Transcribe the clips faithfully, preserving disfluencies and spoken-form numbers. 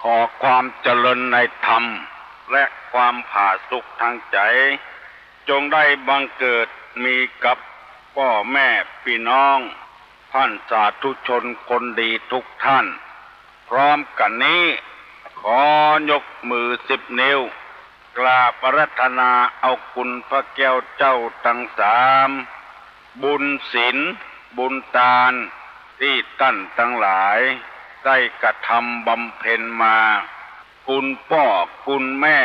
ขอความเจริญในธรรม และความผาสุกทางใจ๋ จงได้บังเกิดมีกับป้อแม่ปี้น้องต้านสาธุชนคนดีทุกท่าน พร้อมกั๋นนี้ ขอยกมือสิบนิ้ว กราบอาราธนาเอาคุณพระแก้วเจ้าตังสาม บุญศีล บุญตาน ตี้ต้านตังหลายได้กระทำบำเพ็ญมา คุณป้อ คุณแม่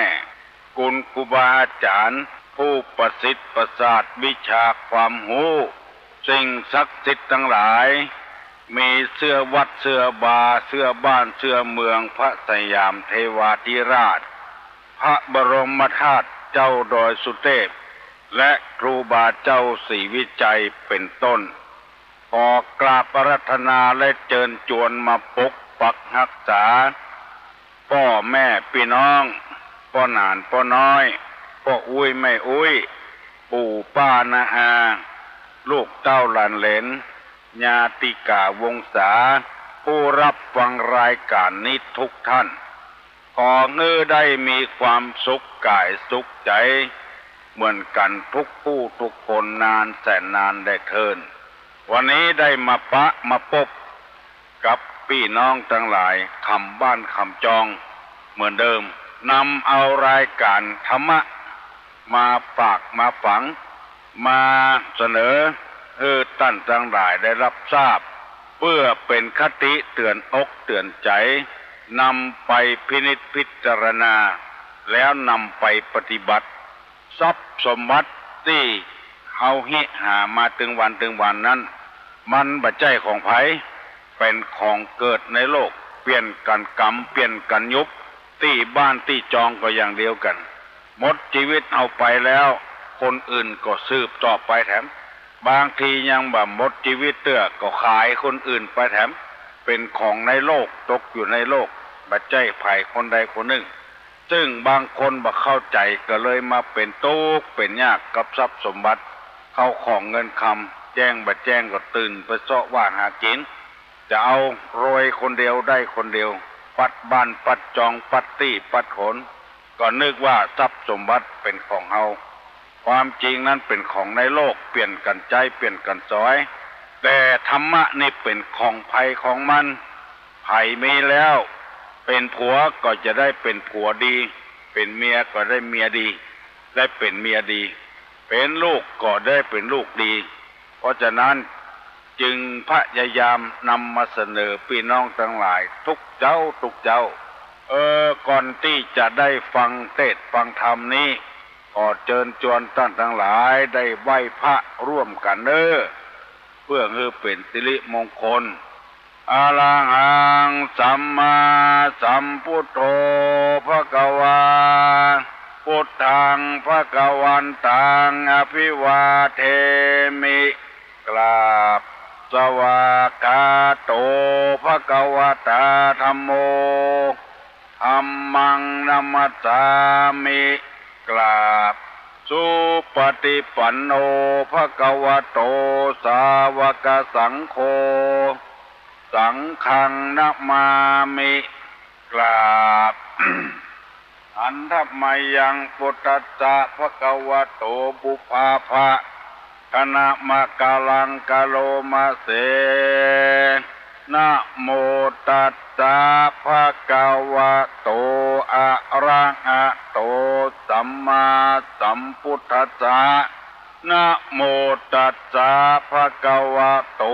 คุณครูบาอาจ๋ารย์ ผู้ประสิทธิ์ประสาทวิชาความฮู้ สิ่งศักดิ์สิทธิ์ตังหลาย มีเสื้อวัดเสื้อวา เสื้อบ้านเสื้อเมือง พระสยามเทวาธิราช พระบรมธาตุเจ้าดอยสุเทพ และครูบาเจ้าศรีวิชัยเป็นต้น ขอกราบอาราธนาและเจิญจวนมาปกปักฮักษา ป้อแม่ปี้น้อง ป้อหนานป้อน้อย ป้ออุ๊ยแม่อุ๊ย ปู่ป้าน้าอา ลูกเต้าหลานเหลน ญาติกาวงศา ผู้รับฟังรายก๋านนี้ทุกท่าน ขอหื้อได้มีความสุขก๋ายสุขใจ๋ เหมือนกั๋นทุกผู้ทุกคนนานแสนนานแลเทิน วันนี้ได้มาปะมาปบกับปี้น้องตังหลาย คำบ้านคำจอง เหมือนเดิม นำเอารายก๋านธรรมะ มาฝากมาฝัง มาเสนอหื้อต้านตังหลายได้ฮับทราบ เปื้อเป๋นคติเตื๋อนอกเตื๋อนใจ๋ นำไปพินิจพิจารณา แล้วนำไปปฏิบัติ ทรัพย์สมบัติตี้เฮาเฮะหามาตึงวันตึงวันนั้น มันบ่ใจ้ของใผ เป๋นของเกิดในโลก เปลี่ยนกั๋นกำ เปลี่ยนกั๋นยุบ ตี้บ้านตี้จองก็อย่างเดียวกั๋น หมดจีวิตเฮาไปแล้ว คนอื่นก็สืบต่อไปแถม บางทียังบ่หมดจีวิตเตื้อ ก็ขายคนอื่นไปแถม เป๋นของในโลก ตกอยู่ในโลก บ่ใจ้ใผคนใดคนนึ่ง ซึ่งบางคนบ่เข้าใจ๋ ก็เลยมาเป๋นตุ๊กข์เป๋นยากกับทรัพย์สมบัติ เข้าของเงินคำ แจ้งบ่แจ้งก็ตื่นไปเซาะว่าหากิ๋น จะเอารวยคนเดียวได้คนเดียว ปัดบ้านปัดจองปัดตี้ปัดหน ก็นึกว่าทรัพย์สมบัติเป๋นของเฮา ความจริงนั้นเป๋นของในโลก เปลี่ยนกั๋นใจ๊เปลี่ยนกั๋นสอย แต่ธรรมะนี่เป๋นของใผของมัน ใผมีแล้ว เป๋นผัวก็จะได้เป๋นผัวดี เป๋นเมียก็ได้เมียดี ได้เป๋นเมียดี เป๋นลูกก็ได้เป๋นลูกดี เพราะฉะนั้นจึงพยายามนำมาเสนอปี้น้องตังหลายทุกเจ๊าทุกเจ๊า เออ ก่อนตี้จะได้ฟังเทศน์ฟังธรรมนี้ ขอเจิญจวนต้านตังหลายได้ไหว้พระร่วมกั๋นเน่อ เปื้อหื้อเป๋นสิริมงคล Arahaṃ sammāsambuddho bhagavā. Buddhaṃ bhagavantaṃ abhivādemi. กราบ Svākkhāto bhagavatā dhammo. Dhammaṃ namassāmi. กราบ Supaṭipanno bhagavato sāvakasaṅgho. Saṅghaṃ namāmi. กราบ Handa mayaṃ buddhassa bhagavato pubbabhāganamakāraṃ karoma se. Namo tassa bhagavato arahato sammāsambuddhassa. Namo tassa bhagavato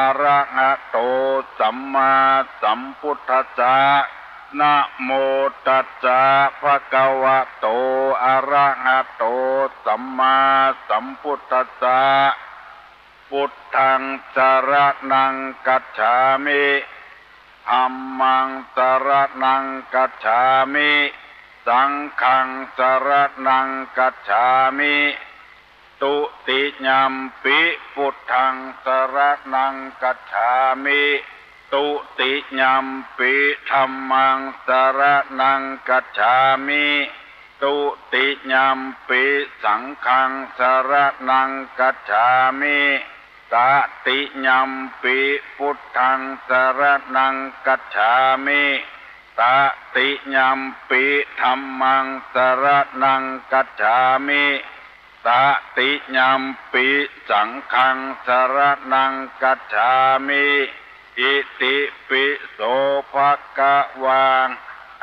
arahato sammāsambuddhassa. Namo tassa bhagavato arahato sammāsambuddhassa. Buddhaṃ saraṇaṃ gacchāmi. Dhammaṃ saraṇaṃ gacchāmi. Saṅghaṃ saraṇaṃ gacchāmi. Dutiyampi buddhaṃ saraṇaṃ gacchāmi. Dutiyampi dhammaṃ saraṇaṃ gacchāmi. Dutiyampi saṅghaṃ saraṇaṃ gacchāmi. Tatiyampi buddhaṃ saraṇaṃ gacchāmi. ตติยัมปิ ธัมมัง สรณัง คัจฉามิ ตติยัมปิ สังฆัง สรณัง คัจฉามิ อิติปิโส ภะคะวา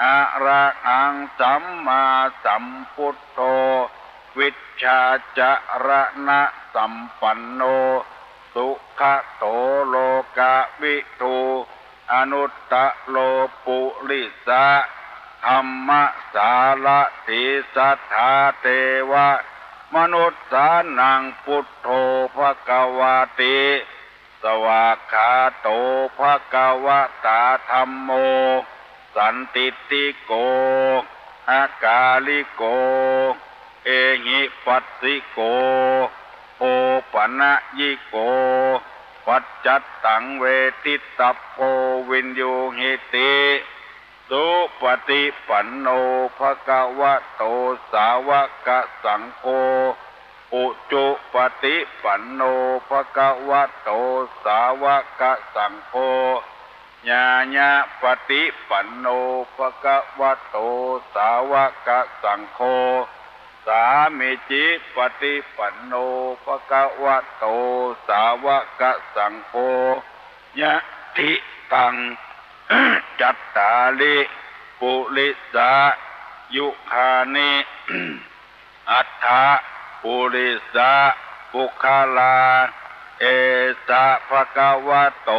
อะระหัง สัมมาสัมพุทโธ วิชชาจรณะสัมปันโน สุขะโต โลกะวิทู อนุตตะโร ปุริสะ ธัมมะสารถี สัทธา เตวะ มนุสสานัง พุทโธ ภะคะวาติ สวากขาโต ภะคะวะตา ธัมโม สันทิฏฐิโก อะกาลิโก เอหิปัสสิโก โอปะนะยิโก ปัจจัตตัง เวทิตัพโพ วินยูหิติ สุปฏิปันโน ภะคะวะโต สาวะกะสังโฆ อุจุปฏิปันโน ภะคะวะโต สาวะกะสังโฆ ญาณะปฏิปันโน ภะคะวะโต สาวะกะสังโฆ สามีจิปฏิปันโน ภะคะวะโต สาวะกะสังโฆ ยะถิตัง จัตตาริ ปุริสายุคานิ อัฏฐะ ปุริสะ ปุคคลา เอสะ ภะคะวะโต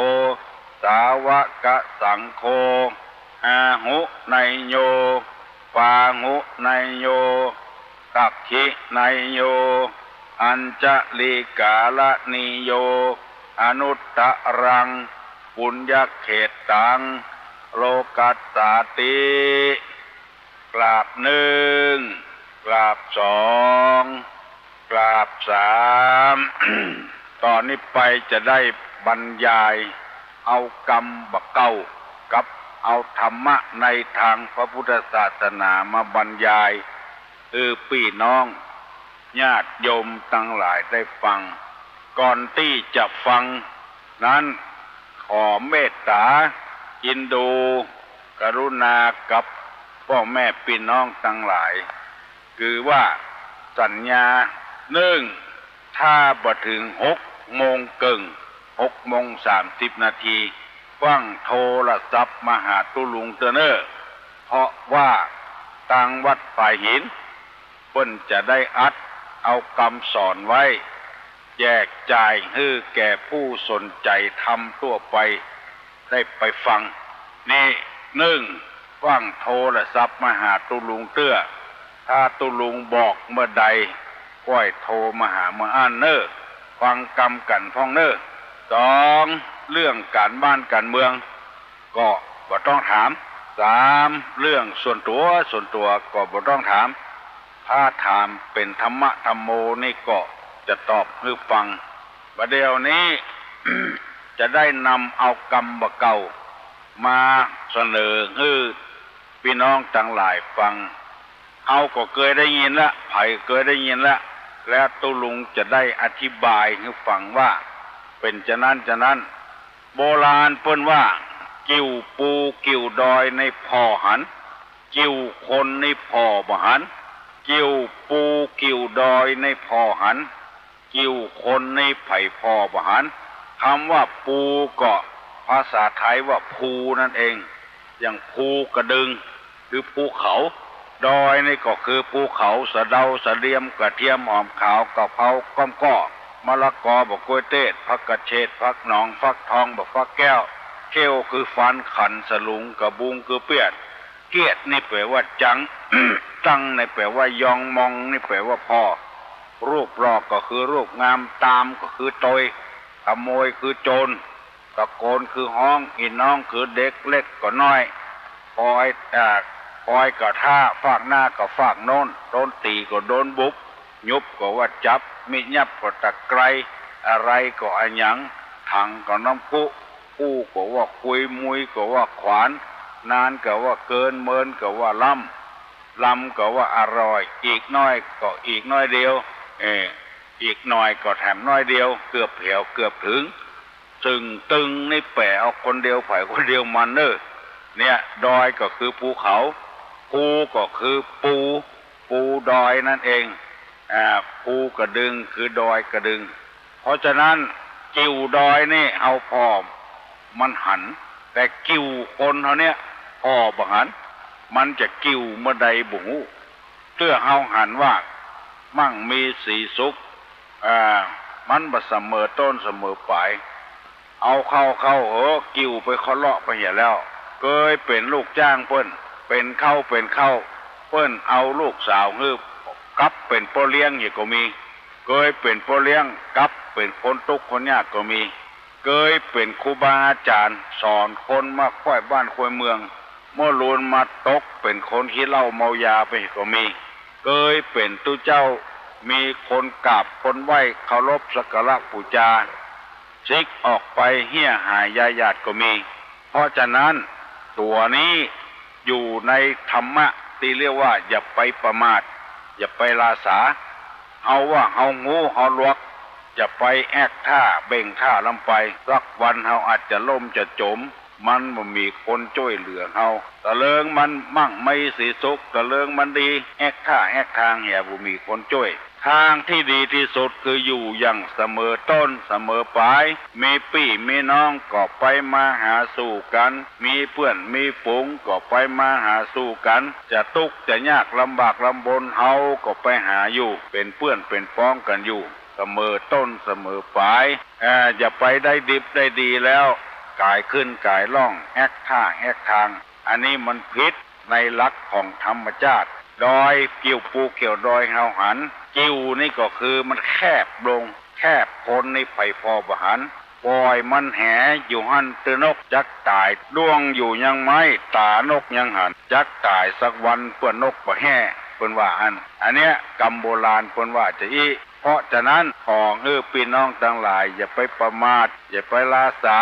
สาวะกะสังโฆ อาหุเนยโย ปาหุเนยโย กักขิเนยโย อัญชลีกาละนีโย อนุตตะรัง ปุญญะเขตตัง โลกัสสาติ กราบนึ่ง กราบสอง กราบสาม ต่อนี้ไปจะได้บรรยายเอากำบ่าเก่ากับเอาธรรมะในตางพระพุทธศาสนามาบรรยายหื้อปี้น้องญาติโยมตังหลายได้ฟัง ก่อนตี้จะฟังนั้น ขอเมตต๋าเอ็นดู กรุณากับป้อแม่ปี้น้องตังหลาย คือว่าสัญญา นึ่ง ถ้าบ่เถิงหกโมงเกิ่ง หกโมงสามสิบนาที ฟั่งโทรศัพท์มาหาตุ๊ลุงเตื้อเน่อ เพราะว่าตางวัดฝายหิน เปิ้นจะได้อัดเอากำสอนไว้ แจกจ่ายหื้อแก่ผู้สนใจ๋ธรรมทั่วไป ได้ไปฟัง นี่ นึ่ง ฟั่งโทรศัพท์มาหาตุ๊ลุงเตื้อ ถ้าตุ๊ลุงบอกเมื่อใด ก้อยโทรมาหาเมื่ออั้นเน่อ ฟังกำกั๋นพ่องเน่อ สอง เรื่องก๋านบ้านก๋านเมือง ก็บ่ต้องถาม สาม เรื่องส่วนตั๋ว ส่วนตั๋วก็บ่ต้องถาม ถ้าถามเป๋นธรรมะธัมโมนี่ก็จะตอบหื้อฟัง บ่าเดี่ยวนี้ จะได้นำเอากำบ่าเก่ามาเสนอหื้อปี้น้องตังหลายฟัง เฮาก็เกยได้ยินละ ใผเกยได้ยินละ แล้วตุ๊ลุงจะได้อธิบายหื้อฟังว่า เป๋นจานั้นจานั้น โบราณเปิ้นว่า กิ่วปูกิ่วดอยในผ่อหัน กิ่วคนในผ่อบ่หัน กิ่วปูกิ่วดอยในผ่อหัน กิ่วคนในใผผ่อบ่หัน กำว่าปูก็ภาษาไทยว่าภูนั่นเอง อย่างภูกระดึง คือภูเขา ดอยนี่ก็คือภูเขา สะเดา สะเดียม กระเทียม หอมขาว กะเพรา ก้อมก้อ มะละกอ บ่กล้วยเตด ผักกระเฉด ผักหนอง ฟักทอง บ่ฟักแก้ว เข้วคือฟัน ขัน สลุง กะบุง คือเปี้ยน เกี้ยดนี่แป๋ว่าจัง ตังนี่แป๋ว่ายอง มองนี่แป๋ว่าผ่อ รูปหล่อก็คือรูปงาม ตามก็คือตวย ขโมยคือโจร ตะโกนคือฮ้อง อี้น้องคือเด็กเล็กก็น้อย ปอย เอ่อ ปอยก็ถ้า ฟากหน้าก็ฟากโน้น โดนตี๋ก็โดนบุบ ยุบก็ว่าจับ มิยับก็ตะไกร อะไรก็อะหยัง ถังก็น้ำพุ อู้ก็ว่าคุย มุยก็ว่าขวาน นานก็ว่าเกิน เมินก็ว่าล้ำ ลำก็ว่าอร่อย อีกน้อยก็อีกน้อยเดียว เออ อีกหน่อยก็แถมน้อยเดียว เกือบแผวเกือบเถิง ซึ่งตึงนี่แป๋เอาคนเดียวใผคนเดียวมันเน่อ เนี่ย ดอยก็คือภูเขา ภูก็คือปู ปูดอยนั่นเอง อ่า ภูกระดึงคือดอยกระดึง เพราะฉะนั้น กิ่วดอยนี่เฮาผ่อมันหัน แต่กิ่วคนเฮาเนี่ยผ่อบ่หัน มันจะกิ่วเมื่อใดบ่ฮู้ เตื้อเฮาหันว่ามั่งมีสีสุข อ่า มันบ่เสมอต้นเสมอปลาย เอาเข้าเข้าเหอะ กิ่วไปเคาะเลาะไปเหียแล้ว เกยเป๋นลูกจ้างเปิ้น เป๋นคราวเป๋นคราว เปิ้นเอาลูกสาวหื้อ กลับเป๋นป้อเลี้ยงเหียก็มี เกยเป๋นป้อเลี้ยง กลับเป๋นคนตุ๊กข์คนยากก็มี เกยเป๋นครูบาอาจ๋ารย์ สอนคนมาค่อยบ้านค่อยเมือง เมื่อลูนมาตกเป๋นคนขี้เหล้าเมายาไปก็มี เกยเป๋นตุ๊เจ้า มีคนกราบคนไหว้เคารพสักการะปู๋จา ซิกออกไปเฮี้ยหายยาหยาดก็มี เพราะฉะนั้น ตั๋วนี้อยู่ในธรรมะตี้เรียกว่าอย่าไปประมาท อย่าไปลาสา เฮาว่าเฮาฮู้เฮาหลวก อย่าไปแอ๊กท่าเบ่งท่าล้ำไป สักวันเฮาอาจจะล้มจะจ๋ม มันบ่มีคนจ้วยเหลือเฮา ตะเลิงมันมั่งมีสีสุข ตะเลิงมันดี แอ๊กท่าแอ๊กตางเหียบ่มีคนจ้วย ตางตี้ดีตี้สุดคืออยู่อย่างเสมอต้นเสมอปลาย มีปี้มีน้องก็ไปมาหาสู่กั๋น มีเปื้อนมีฝูงก็ไปมาหาสู่กั๋น จะตุ๊กข์จะยากลำบากลำบนเฮาก็ไปหาอยู่ เป๋นเปื้อนเป๋นป๊องกั๋นอยู่ เสมอต้นเสมอปลาย เอ่อ อย่าไปได้ดิบได้ดีแล้ว ก๋ายขึ้นก๋ายล่อง แอ๊กท่าแอ๊กตาง อันนี้มันผิดในหลักของธรรมจาติ ดอยกิ่วปูเกี่ยวดอยเฮาหัน กิ่วนี่ก็คือมันแคบลง แคบคนนี่ไปผ่อบ่หัน ป่อยมันแหอยู่หั้นเต๊อะนกจักต๋าย ด้วงอยู่ยังไม้ ต๋านกยังหัน จักต๋ายสักวันเปื้อนนกบ่แฮ่ เปิ้นว่าอั้น อันเนี้ยกำโบราณเปิ้นว่าจะอี้ เพราะฉะนั้นขอหื้อปี้น้องตังหลายอย่าไปประมาท อย่าไปลาสา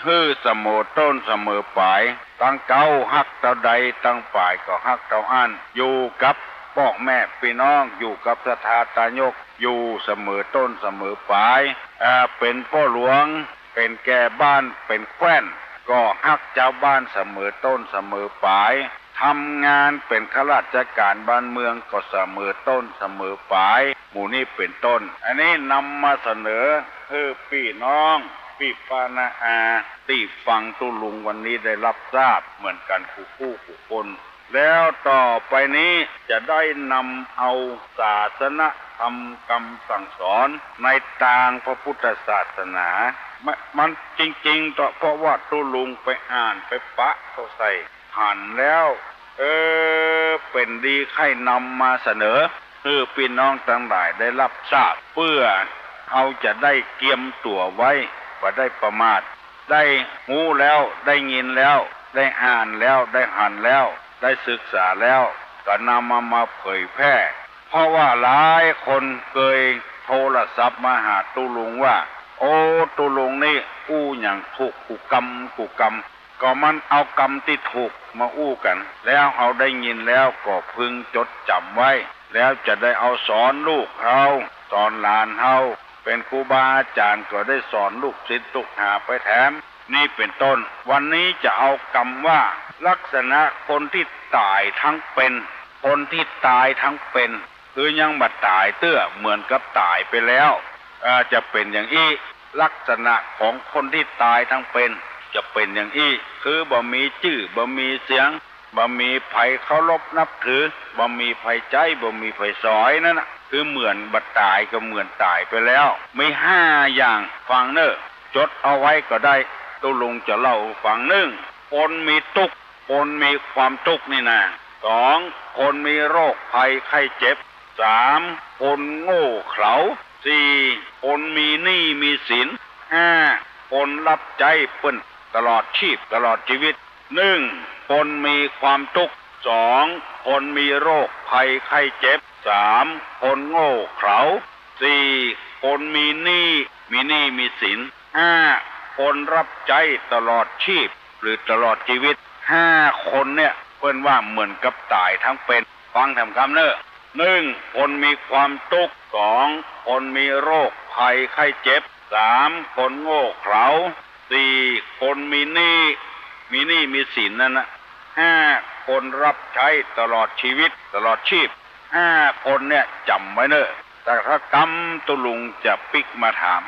หื้อเสมอต้นเสมอปลาย ตังเก๊าฮักเต้าใด ตังป๋ายก็ฮักเต้าอั้น อยู่กับป้อแม่ปี้น้อง อยู่กับศรัทธาตายก อยู่เสมอต้นเสมอปลาย เอ่อ เป๋นป้อหลวง เป๋นแก่บ้าน เป๋นแคว้น ก็ฮักจาวบ้านเสมอต้นเสมอปลาย ทำงานเป๋นข้าราชก๋านบ้านเมืองก็เสมอต้นเสมอปลาย หมู่นี้เป๋นต้น อันนี้นำมาเสนอหื้อปี้น้อง ปี้ป้าน้าอา ตี้ฟังตุ๊ลุงวันนี้ได้รับทราบเหมือนกั๋นกู้ผู้กู้คน แล้วต่อไปนี้จะได้นำเอาศาสนธรรมกำสั่งสอนในตางพระพุทธศาสนา ม- มันจริงๆ เถาะ เพราะว่าตุ๊ลุงไปอ่านไปปะเข้าใส่ หันแล้ว เออ เป๋นดีใค่นำมาเสนอ หื้อปี้น้องตังหลายได้รับทราบ เปื้อเฮาจะได้เกียมตั๋วไว้ บ่ได้ประมาท ได้ฮู้แล้ว ได้ยินแล้ว ได้อ่านแล้ว ได้หันแล้ว ได้ศึกษาแล้ว ก็นำมา มาเผยแพร่ เพราะว่าหลายคนเกยโทรศัพท์มาหาตุ๊ลุงว่า โอ้ ตุ๊ลุงนี่อู้หยังถูกกู้กำกู้กำ ก็มันเอากำตี้ถูกมาอู้กั๋น แล้วเฮาได้ยินแล้วก็พึงจดจ๋ำไว้ แล้วจะได้เอาสอนลูกเฮา สอนหลานเฮา เป๋นครูบาอาจ๋ารย์ก็ได้สอนลูกศิษย์ลูกหาไปแถม นี่เป๋นต้น วันนี้จะเอากำว่า ลักษณะคนตี้ต๋ายทั้งเป๋น คนตี้ต๋ายทั้งเป๋น คือยังบ่ต๋ายเตื้อ เหมือนกับต๋ายไปแล้ว เอ่อ จะเป๋นอย่างอี้ ลักษณะของคนตี้ต๋ายทั้งเป๋น จะเป๋นอย่างอี้ คือบ่มีจื้อ บ่มีเสียง บ่มีใผเคารพนับถือ บ่มีใผใจ๊ บ่มีใผสอย นั่นน่ะ คือเหมือนบ่ต๋ายกับเหมือนต๋ายไปแล้ว มีห้าอย่าง ฟังเน่อ จดเอาไว้ก็ได้ ตุ๊ลุงจะเล่าหื้อฟัง นึ่ง คนมีตุ๊กข์ คนมีความตุ๊กข์นี่นา สอง คนมีโรคภัยไข้เจ็บ สาม คนโง่เขลา สี่ คนมีหนี้มีสิน ห้า คนรับใจ๊เปิ้นตลอดชีพ ตลอดชีวิต นึ่ง คนมีความตุ๊กข์ สอง คนมีโรคภัยไข้เจ็บ สาม คนโง่เขลา สี่ คนมีหนี้ มีหนี้มีสิน ห้า คนรับใจ๊ตลอดชีพ หรือตลอดชีวิต ห้าคนเนี่ย เปิ้นว่าเหมือนกับต๋ายทั้งเป๋น ฟังแถมกำเน่อ นึ่ง คนมีความตุ๊กข์ สอง คนมีโรคภัยไข้เจ็บ สาม คนโง่เขลา สี่ คนมีหนี้ มีหนี้มีสินนั้นนะ ห้าคนรับใจ๊ตลอดจีวิต ตลอดจีบ ห้าคนเนี่ยจ๋ำไว้เน่อ แต่ถ้ากำตุ๊ลุงจะปิ๊กมาถาม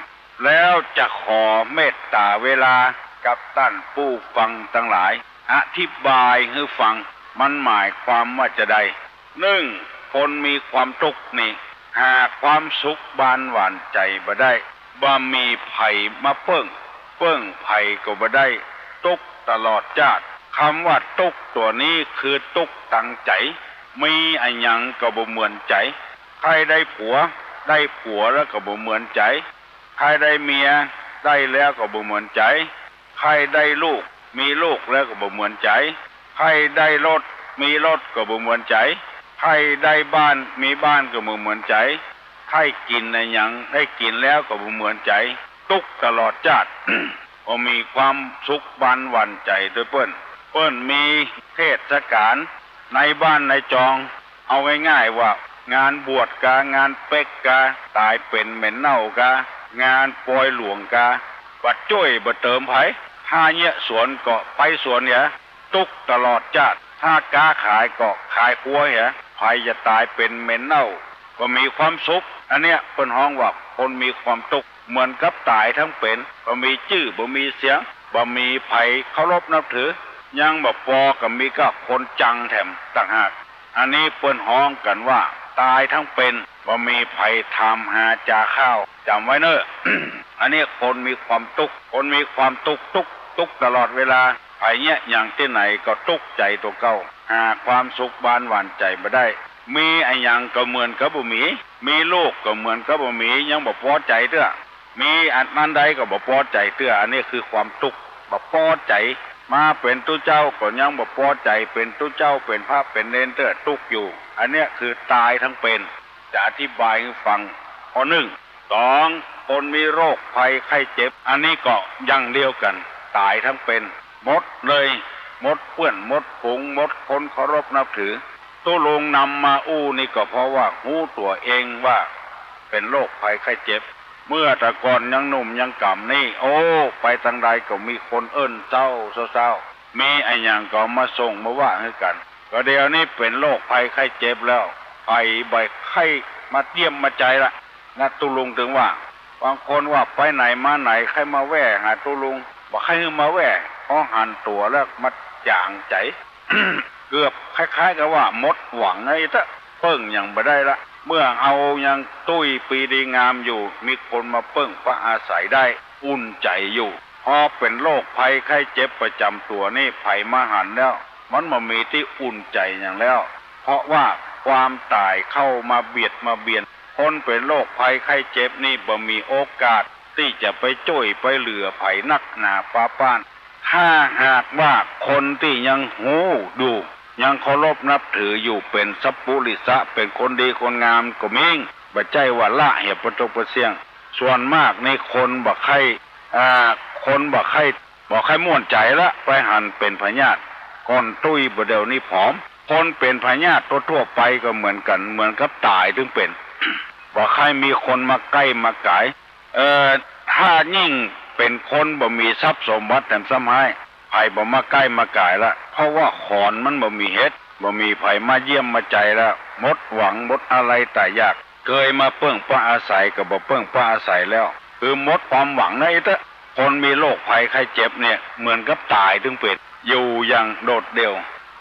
แล้วจะขอเมตต๋าเวลากับต้านผู้ฟังตังหลาย อธิบายหื้อฟัง มันหมายความว่าจาใด นึ่ง คนมีความตุ๊กข์นี่ หาความสุขบานหวั่นใจ๋บ่ได้ บ่มีใผมาเปิ้ง เปิ้งใผก็บ่ได้ ตุ๊กข์ตลอดจ๊าด กำว่าตุ๊กข์ตั๋วนี้คือตุ๊กข์ตังใจ๋ มีอะหยังก็บ่เหมือนใจ๋ ใค่ได้ผัว ได้ผัวแล้วก็บ่เหมือนใจ๋ ใค่ได้เมีย ได้แล้วก็บ่เหมือนใจ๋ ใค่ได้ลูก มีลูกแล้วก็บ่เหมือนใจ๋ ใค่ได้รถ มีรถก็บ่เหมือนใจ๋ ใค่ได้บ้าน มีบ้านก็บ่เหมือนใจ๋ ใค่กิ๋นอะหยัง ได้กิ๋นแล้วก็บ่เหมือนใจ๋ ตุ๊กข์ตลอดจ๊าด บ่มีความสุขบานหวั่นใจ๋ตวยเปิ้น เปิ้นมีเทศกาลในบ้านในจอง เอาง่ายๆ ว่างานบวชกา งานเป๊กกา ต๋ายเป๋นเหม็นเน่ากา งานปอยหลวงกา บ่จ้วยบ่เติมใผ ถ้าเยียะสวนก็ไปสวนเหีย ตุ๊กข์ตลอดจ๊าด ถ้าก๊าขายก็ขายครัวเหีย ใผจะต๋ายเป๋นเหม็นเน่า บ่มีความสุข อันเนี้ยเปิ้นฮ้องว่าคนมีความตุ๊กข์ เหมือนกับต๋ายทั้งเป๋น บ่มีจื้อ บ่มีเสียง บ่มีใผเคารพนับถือ ยังบ่ปอก็มีก้าคนจังแถมต่างหาก อันนี้เปิ้นฮ้องกั๋นว่าต๋ายทั้งเป๋น บ่มีใผถามหาจ๋าข้าว จ๋ำไว้เน่อ อันนี้คนมีความตุ๊กข์ คนมีความตุ๊กข์ ตุ๊กข์ ตุ๊กข์ตลอดเวลา ใผเยียะหยังตี้ไหนก็ตุ๊กข์ใจ๋ตั๋วเก่า หาความสุขบานหวั่นใจ๋บ่ได้ มีอะหยังก็เหมือนกับบ่มี มีลูกก็เหมือนกับบ่มี ยังบ่ปอใจ๋เตื้อ มีอันนั้นได้ก็บ่ปอใจ๋เตื้อ อันนี้คือความตุ๊กข์ บ่ปอใจ๋ มาเป๋นตุ๊เจ้าก็ยังบ่ปอใจ๋ เป๋นตุ๊เจ้า เป๋นพระ เป๋นเณรเตื้อ ตุ๊กข์อยู่ อันเนี้ยคือต๋ายทั้งเป๋น จะอธิบายหื้อฟัง ข้อนึ่ง สอง คนมีโรคภัยไข้เจ็บ อันนี้ก็อย่างเดียวกั๋น ต๋ายทั้งเป๋น หมดเลย หมดเปื้อน หมดฝูง หมดคนเคารพนับถือ ตุ๊ลุงนำมาอู้นี่ก็เพราะว่าฮู้ตั๋วเองว่าเป๋นโรคภัยไข้เจ็บ เมื่อแต่ก่อนยังหนุ่มยังก๋ำนี่ โอ้ ไปตางใดก็มีคนเอิ้นเซ้า เซ้า มีอะหยังก็มาส่งมาว่าหื้อกั๋น ก็เดี๋ยวนี้เป๋นโรคภัยไข้เจ็บแล้ว ใผบ่ใค่มาเยี่ยมมาใจ๋ละ นะตุ๊ลุงตึงว่า บางคนว่าไปไหนมาไหนใค่มาแว่หาตุ๊ลุง บ่ใค่หื้อมาแว่ เพราะหันตั๋วแล้วมาจ๋างใจ๋ เกือบคล้ายๆ กับว่าหมดหวังไอ้เต๊อะ เปิ้งหยังบ่ได้ละ เมื่อเฮายังตุ้ยปีดีงามอยู่ มีคนมาเปิ้งพาอาศัยได้ อุ่นใจ๋อยู่ พอเป๋นโรคภัยไข้เจ็บประจ๋ำตั๋วนี่ ใผมาหันแล้ว มันบ่มีตี้อุ่นใจ๋หยังแล้ว เพราะว่าความต๋ายเข้ามาเบียดมาเบียน คนเป๋นโรคภัยไข้เจ็บนี่บ่มีโอกาสตี้จะไปจ้วยไปเหลือใผนักหนาปาป้าน ถ้าหากว่าคนตี้ยังฮู้อยู่ ยังเคารพนับถืออยู่ เป๋นสัปปุริสะ เป๋นคนดีคนงามก็มี บ่ใจ้ว่าละเหียประตกประเสี้ยง ส่วนมากนี่คนบ่ใค่ อ่า คนบ่ใค่ บ่ใค่ม่วนใจ๋ละ ไปหันเป๋นพยาธิ ก่อนตุ้ยบ่าเดี่ยวนี้ผอม คนเป๋นพยาธิทั่วๆ ไปก็เหมือนกั๋น เหมือนกับต๋ายตึงเป๋น บ่ใค่มีคนมาใก้มาก๋าย เอ่อ ถ้ายิ่งเป๋นคนบ่มีทรัพย์สมบัติแถมซ้ำฮ้าย ใผบ่มาใก้มาก๋ายละ เพราะว่าขอนมันบ่มีเห็ด บ่มีใผมาเยี่ยมมาใจ๋ละ หมดหวังหมดอาลัยต๋ายอยาก เกยมาเปิ้งพาอาศัยก็บ่เปิ้งพาอาศัยแล้ว คือหมดความหวังนะไอ้เต๊อะ คนมีโรคภัยไข้เจ็บเนี่ยเหมือนกับต๋ายตึงเป๋น อยู่อย่างโดดเดี่ยว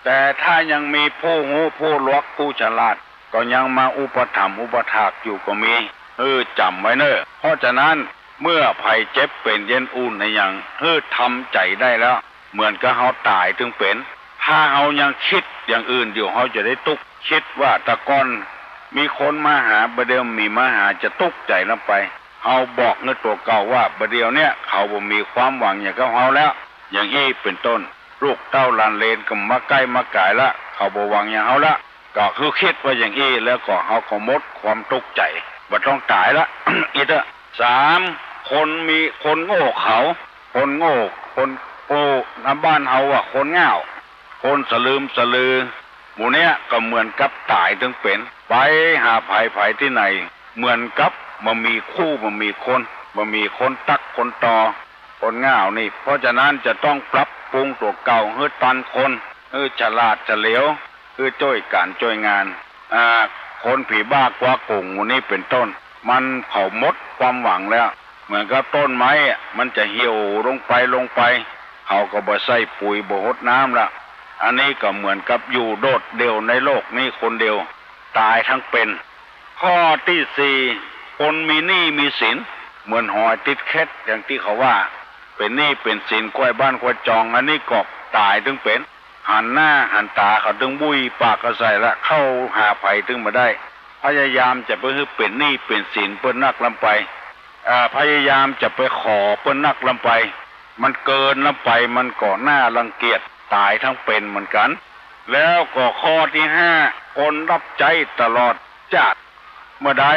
แต่ถ้ายังมีผู้ฮู้ผู้หลวกผู้ฉลาด ก็ยังมาอุปถัมภ์อุปถากอยู่ก็มี เออ จ๋ำไว้เน่อ เพราะฉะนั้น เมื่อใผเจ็บเป๋นเยียนอุ่นอะหยัง หื้อทำใจ๋ได้แล้ว เหมือนกับเฮาต๋ายตึงเป๋น ถ้าเฮายังกึ๊ดอย่างอื่นอยู่ เฮาจะได้ตุ๊กข์ กึ๊ดว่าแต่ก่อนมีคนมาหา บ่าเดี่ยวบ่มีมาหา จะตุ๊กข์ใจ๋นำไป เฮาบอกหื้อตั๋วเก่าว่า บ่าเดี่ยวเนี่ยเขาบ่มีความหวังหยังกับเฮาแล้ว อย่างอี้เป๋นต้น ลูกเต้าหลานเหลนก็บ่มาใก้มาก๋ายละ เขาบ่หวังหยังเฮาละ ก็คือกึ๊ดว่าอย่างอี้แล้วก็เฮาก็หมดความตุ๊กข์ใจ๋ บ่ต้องต๋ายละ อี้เต๊อะ สาม คนมี คนโง่เขลา คนโง่ คนโง่ ในบ้านเฮาว่าคนง่าว คนสะลืมสะลือ หมู่เนี้ยก็เหมือนกับต๋ายตึงเป๋น ไปหาใผใผตี้ไหน เหมือนกับบ่มีคู่บ่มีคน บ่มีคนตั๊กคนต่อ คนง่าวนี่ เพราะฉะนั้นจะต้องปรับ ปรุงตั๋วเก่าหื้อตันคน หื้อฉลาดเฉลียว หื้อจ้วยก๋านจ้วยงาน อ่า คนผีบ้ากั๋วกุ๋งหมู่นี้เป๋นต้น มันเขาหมดความหวังแล้ว เหมือนกับต้นไม้อะ มันจะเหี่ยวลงไปลงไป เขาก็บ่ใส่ปุ๋ยบ่ฮดน้ำละ อันนี้ก็เหมือนกับอยู่โดดเดี่ยวในโลกนี้คนเดียว ต๋ายทั้งเป๋น ข้อตี้สี่ คนมีหนี้มีสิน เหมือนหอยติดเข็ด อย่างตี้เขาว่า เป๋นหนี้เป๋นสินควยบ้านควยจอง อันนี้ก็ต๋ายตึงเป๋น หันหน้าหันต๋าเขาตึงบุ้ยปากเขาใส่ละ เข้าหาใผตึงบ่ได้ พยายามจะไปหื้อเป๋นหนี้เป๋นสินเปิ้นนักล้ำไป อ่า พยายามจะไปขอเปิ้นนักล้ำไป มันเกินล้ำไป มันก็น่ารังเกียจ ต๋ายทั้งเป๋นเหมือนกั๋น แล้วก็ข้อตี้ห้า คนรับใจ๊ตลอดจาติ เมื่อใด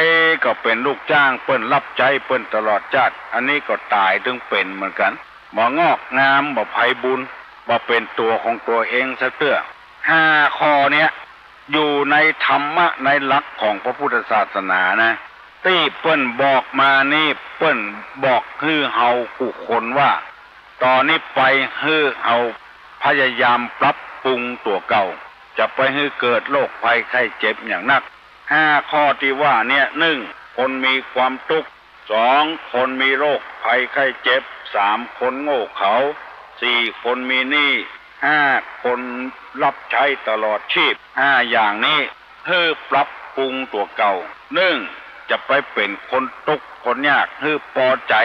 ก็เป๋นลูกจ้างเปิ้น รับใจ๊เปิ้นตลอดจาติ อันนี้ก็ต๋ายตึงเป๋นเหมือนกั๋น บ่งอกงาม บ่ไพบูลย์ บ่เป๋นตั๋วของตั๋วเองสักเตื้อ ห้าข้อเนี้ย อยู่ในธรรมะในหลักของพระพุทธศาสนานะ ตี้เปิ้นบอกมานี่ เปิ้นบอกหื้อเฮากู้คนว่า ต่อนี้ไปหื้อเฮาพยายามปรับปรุงตั๋วเก่า จะไปหื้อเกิดโรคภัยไข้เจ็บอย่างนัก ห้าข้อตี้ว่าเนี้ย นึ่ง คนมีความตุ๊กข์ สอง คนมีโรคภัยไข้เจ็บ สาม คนโง่เขลา สี่ คนมีหนี้ ห้า คนรับใจ๊ตลอดชีพ ห้าอย่างนี้ หื้อปรับปรุงตั๋วเก่า นึ่ง จะไปเป๋นคนตุ๊กข์คนยาก หื้อปอใจ๋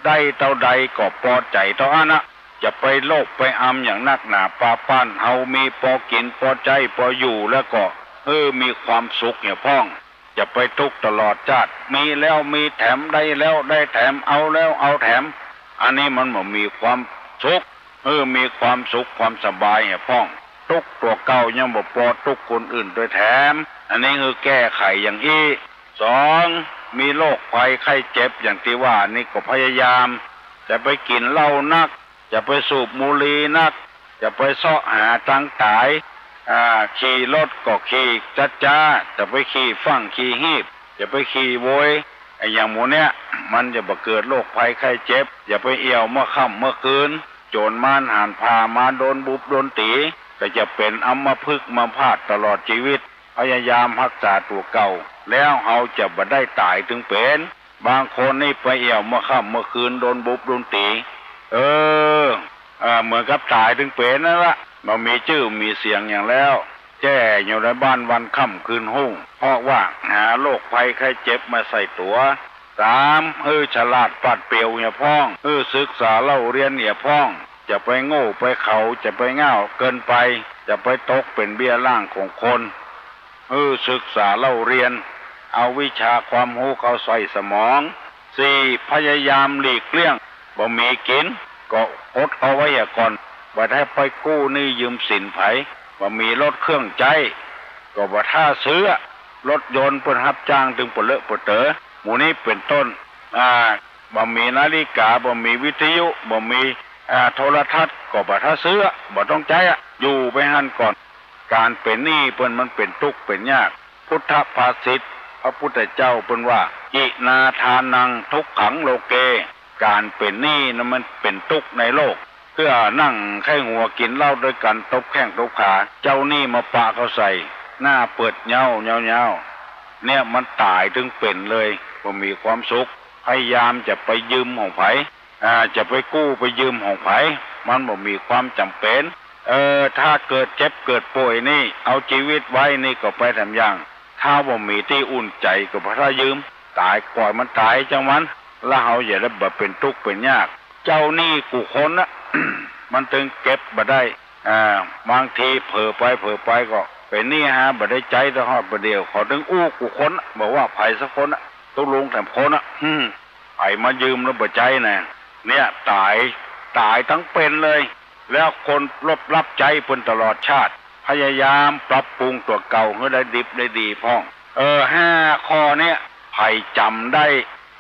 ได้เต้าใดก็ปอใจ๋เต้าอั้นนะ จะไปโลภไปอำอย่างนักหนาปาป้าน เฮามีปอกิ๋นปอใจ๊ปออยู่ แล้วก็หื้อมีความสุขเหียพ่อง จะไปตุ๊กข์ตลอดจาติ มีแล้วมีแถม ได้แล้วได้แถม เอาแล้วเอาแถม อันนี้มันบ่มีความสุข หื้อมีความสุขความสบายเหียพ่อง ตุ๊กตั๋วเก่ายังบ่ปอตุ๊กข์คนอื่นตวยแถม อันนี้หื้อแก้ไขอย่างอี้ สอง มีโรคภัยไข้เจ็บอย่างตี้ว่านี่ก็พยายาม จะไปกิ๋นเหล้านัก จะไปสูบบุหรี่นัก จะไปเซาะหาตางต๋าย อ่า ขี่รถก็ขี่จ๊าๆ จะไปขี่ฟั่งขี่ฮีบ จะไปขี่โวย ไอ้อย่างหมู่เนี้ย มันจะบ่เกิดโรคภัยไข้เจ็บ อย่าไปเอี่ยวเมื่อค่ำเมื่อคืน โจ๋รมารหาญผ่ามาโดนบุบโดนตี๋ ก็จะเป๋นอัมพฤกษ์อัมพาตตลอดจีวิต พยายามฮักษาตั๋วเก่า แล้วเฮาจะบ่ได้ต๋ายตึงเป๋น บางคนนี่ไปเอี่ยวเมื่อค่ำเมื่อคืนโดนบุบโดนตี๋ เออ อ่า เหมือนกับต๋ายตึงเป๋นนั่นละ บ่มีจื้อมีเสียงอย่างแล้ว แจ้อยู่ในบ้านวันค่ำคืนฮุ่ง เพราะว่าหาโรคภัยไข้เจ็บมาใส่ตั๋ว สาม หื้อฉลาดปราดเปรียวเหียพ่อง หื้อศึกษาเล่าเรียนเหียพ่อง จะไปโง่ไปเขลา จะไปง่าวเกินไป จะไปตกเป๋นเบี้ยล่างของคน หื้อศึกษาเล่าเรียน เอาวิชาความฮู้เข้าใส่สมอง สี่ พยายามหลีกเลี่ยง บ่มีกิ๋นก็อดเอาไว้เหียก่อน บ่ได้ไปกู้หนี้ยืมสินใผ บ่มีรถเครื่องใจ๊ ก็บ่ถ้าซื้อ รถยนต์เปิ้นฮับจ้างตึงปะเลอะปะเต๋อ หมู่นี้เป๋นต้น อ่า บ่มีนาฬิกา บ่มีวิทยุ บ่มี อ่า โทรทัศน์ ก็บ่ถ้าซื้อ บ่ต้องใจ๊อะ อยู่ไปหั้นก่อน ก๋านเป๋นหนี้เปิ้นมันเป๋นตุ๊กข์เป๋นยาก พุทธภาษิต พระพุทธเจ้าเปิ้นว่า อินาทานังทุกขังโลเก ก๋านเป๋นหนี้นั้นมันเป๋นตุ๊กข์ในโลก เตื้อนั่งไข้หัวกิ๋นเหล้าตวยกั๋นตบแข้งตบขา เจ้าหนี้มาปะเข้าใส่ หน้าเปิดเย้าเย้าๆ เนี่ยมันต๋ายตึงเป๋นเลย บ่มีความสุข พยายามจะไปยืมของใผ อ่า จะไปกู้ไปยืมของใผ มันบ่มีความจ๋ำเป๋น เออ ถ้าเกิดเจ็บเกิดป่วยนี่ เอาจีวิตไว้นี่ก็ไปแถมอย่าง ถ้าบ่มีตี้อุ่นใจ๋ก็บ่ถ้ายืม ต๋ายป่อยมันต๋ายจังมัน แล้วเฮาอย่าได้บ่เป๋นตุ๊กข์เป๋นยาก เจ้าหนี้กู้คนนะ มันตึงเก็บบ่ได้ อ่า บางทีเผลอไปเผลอไปก็เป๋นหนี้หาบ่ได้ใจ๊ตะฮอดบ่าเดี่ยว เขาตึงอู้กู้คนนะ บ่ว่าใผสักคนนะ ตุ๊ลุงแถมคนนะ อืม ใผมายืมแล้วบ่ใจ๊นะ เนี่ยต๋าย ต๋ายตึงเป๋นเลย แล้วคนลบรับใจ๊เปิ้นตลอดชาติ พยายามปรับปรุงตั๋วเก่าหื้อได้ดิบได้ดีพ่อง เออ ห้าข้อเนี่ย ใผจ๋ำได้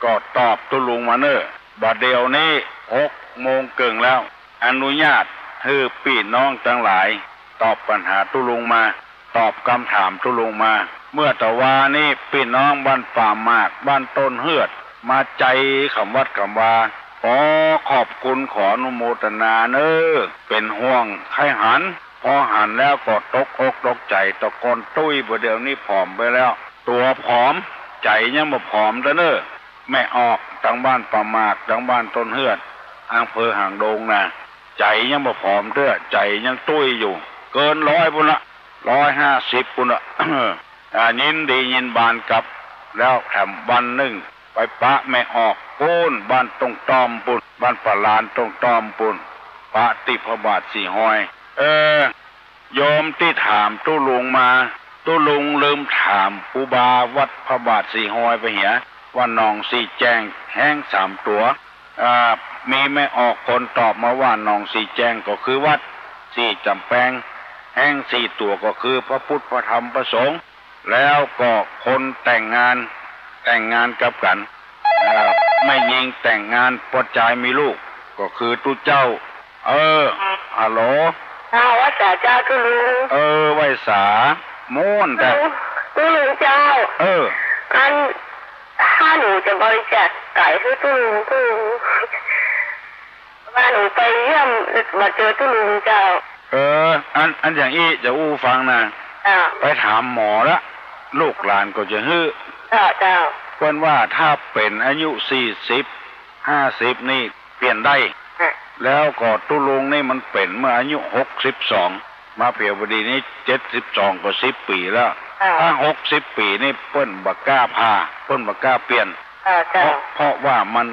ก็ตอบตุ๊ลุงมาเน่อ บ่าเดี่ยวนี้หกโมงเกิ่งแล้ว อนุญาตหื้อปี้น้องตังหลาย ตอบปัญหาตุ๊ลุงมา ตอบกำถามตุ๊ลุงมา เมื่อตะวานี้ปี้น้องบ้านป่าหมาก บ้านต้นเฮือด มาใจ๋กำวัดกำวา ขอขอบคุณ ขออนุโมทนาเน้อ เป๋นห่วงใค่หัน พอหันแล้วก็ตกอกตกใจ๋ แต่ก่อนตุ้ย บ่าเดี๋ยวนี้ผอมไปแล้ว ตั๋วผอม ใจ๋ยังบ่ผอมเตื้อเน้อ แม่ออก ตังบ้านป่าหมาก ตังบ้านต้นเฮือด อำเภอหางดงนะ ใจ๋ยังบ่ผอมเตื้อ ใจ๋ยังตุ้ยอยู่ เกินร้อยปู้นละ ร้อยห้าสิบปู้นละ อ่า ยินดียินบานกับ แล้วแถมวันนึ่งไปปะแม่ออกปู้น บ้านตรงต้อมปู้น บ้านป่าลานตรงต้อมปู้น ปะตี้พระบาทสี่ห้อย เออ โยมตี้ถามตุ๊ลุงมา ตุ๊ลุงลืมถามครูบาวัดพระบาทสี่ห้อยไปเหีย ว่าหนองสี่แจ้งแฮ้งสามตั๋ว อ่า มีแม่ออกคนตอบมาว่าหนองสี่แจ้งก็คือวัด สี่จำแปงแฮ้งสี่ตั๋วก็คือพระพุทธ พระธรรม พระสงฆ์ แล้วก็คนแต่งงาน แต่งงานกับกั๋น เอ่อ แม่ญิงแต่งงานปอจายมีลูก ก็คือตุ๊เจ้า เออ ฮัลโหล อ้าว ไหว้สาเจ้าตุ๊ลุง เออ ไหว้สา ม่วนแต่ ตุ๊ลุง ตุ๊ลุงเจ้า เออ อัน ถ้าหนูจะบริจาคไตหื้อตุ๊ลุง ตุ๊ลุง ว่าหนูไปเยี่ยมบ่เจอตุ๊ลุงเจ้า เออ อัน อันอย่างอี้จะอู้ฟังนะ อ่า ไปถามหมอละ ลูกหลานก็จะหื้อ เจ้า เจ้า เปิ้นว่าถ้าเป๋นอายุสี่สิบ ห้าสิบนี่เปลี่ยนได้ อ่ะ แล้วก็ตุ๊ลุงนี่มันเป๋นเมื่ออายุหกสิบสอง มาเผียวพอดีนี่เจ็ดสิบสอง ก็สิบปี๋แล้ว อ่า ถ้าหกสิบปี๋นี่เปิ้นบ่กล้าผ่า เปิ้นบ่กล้าเปลี่ยน อ่า เจ้า เพราะ เพราะว่ามัน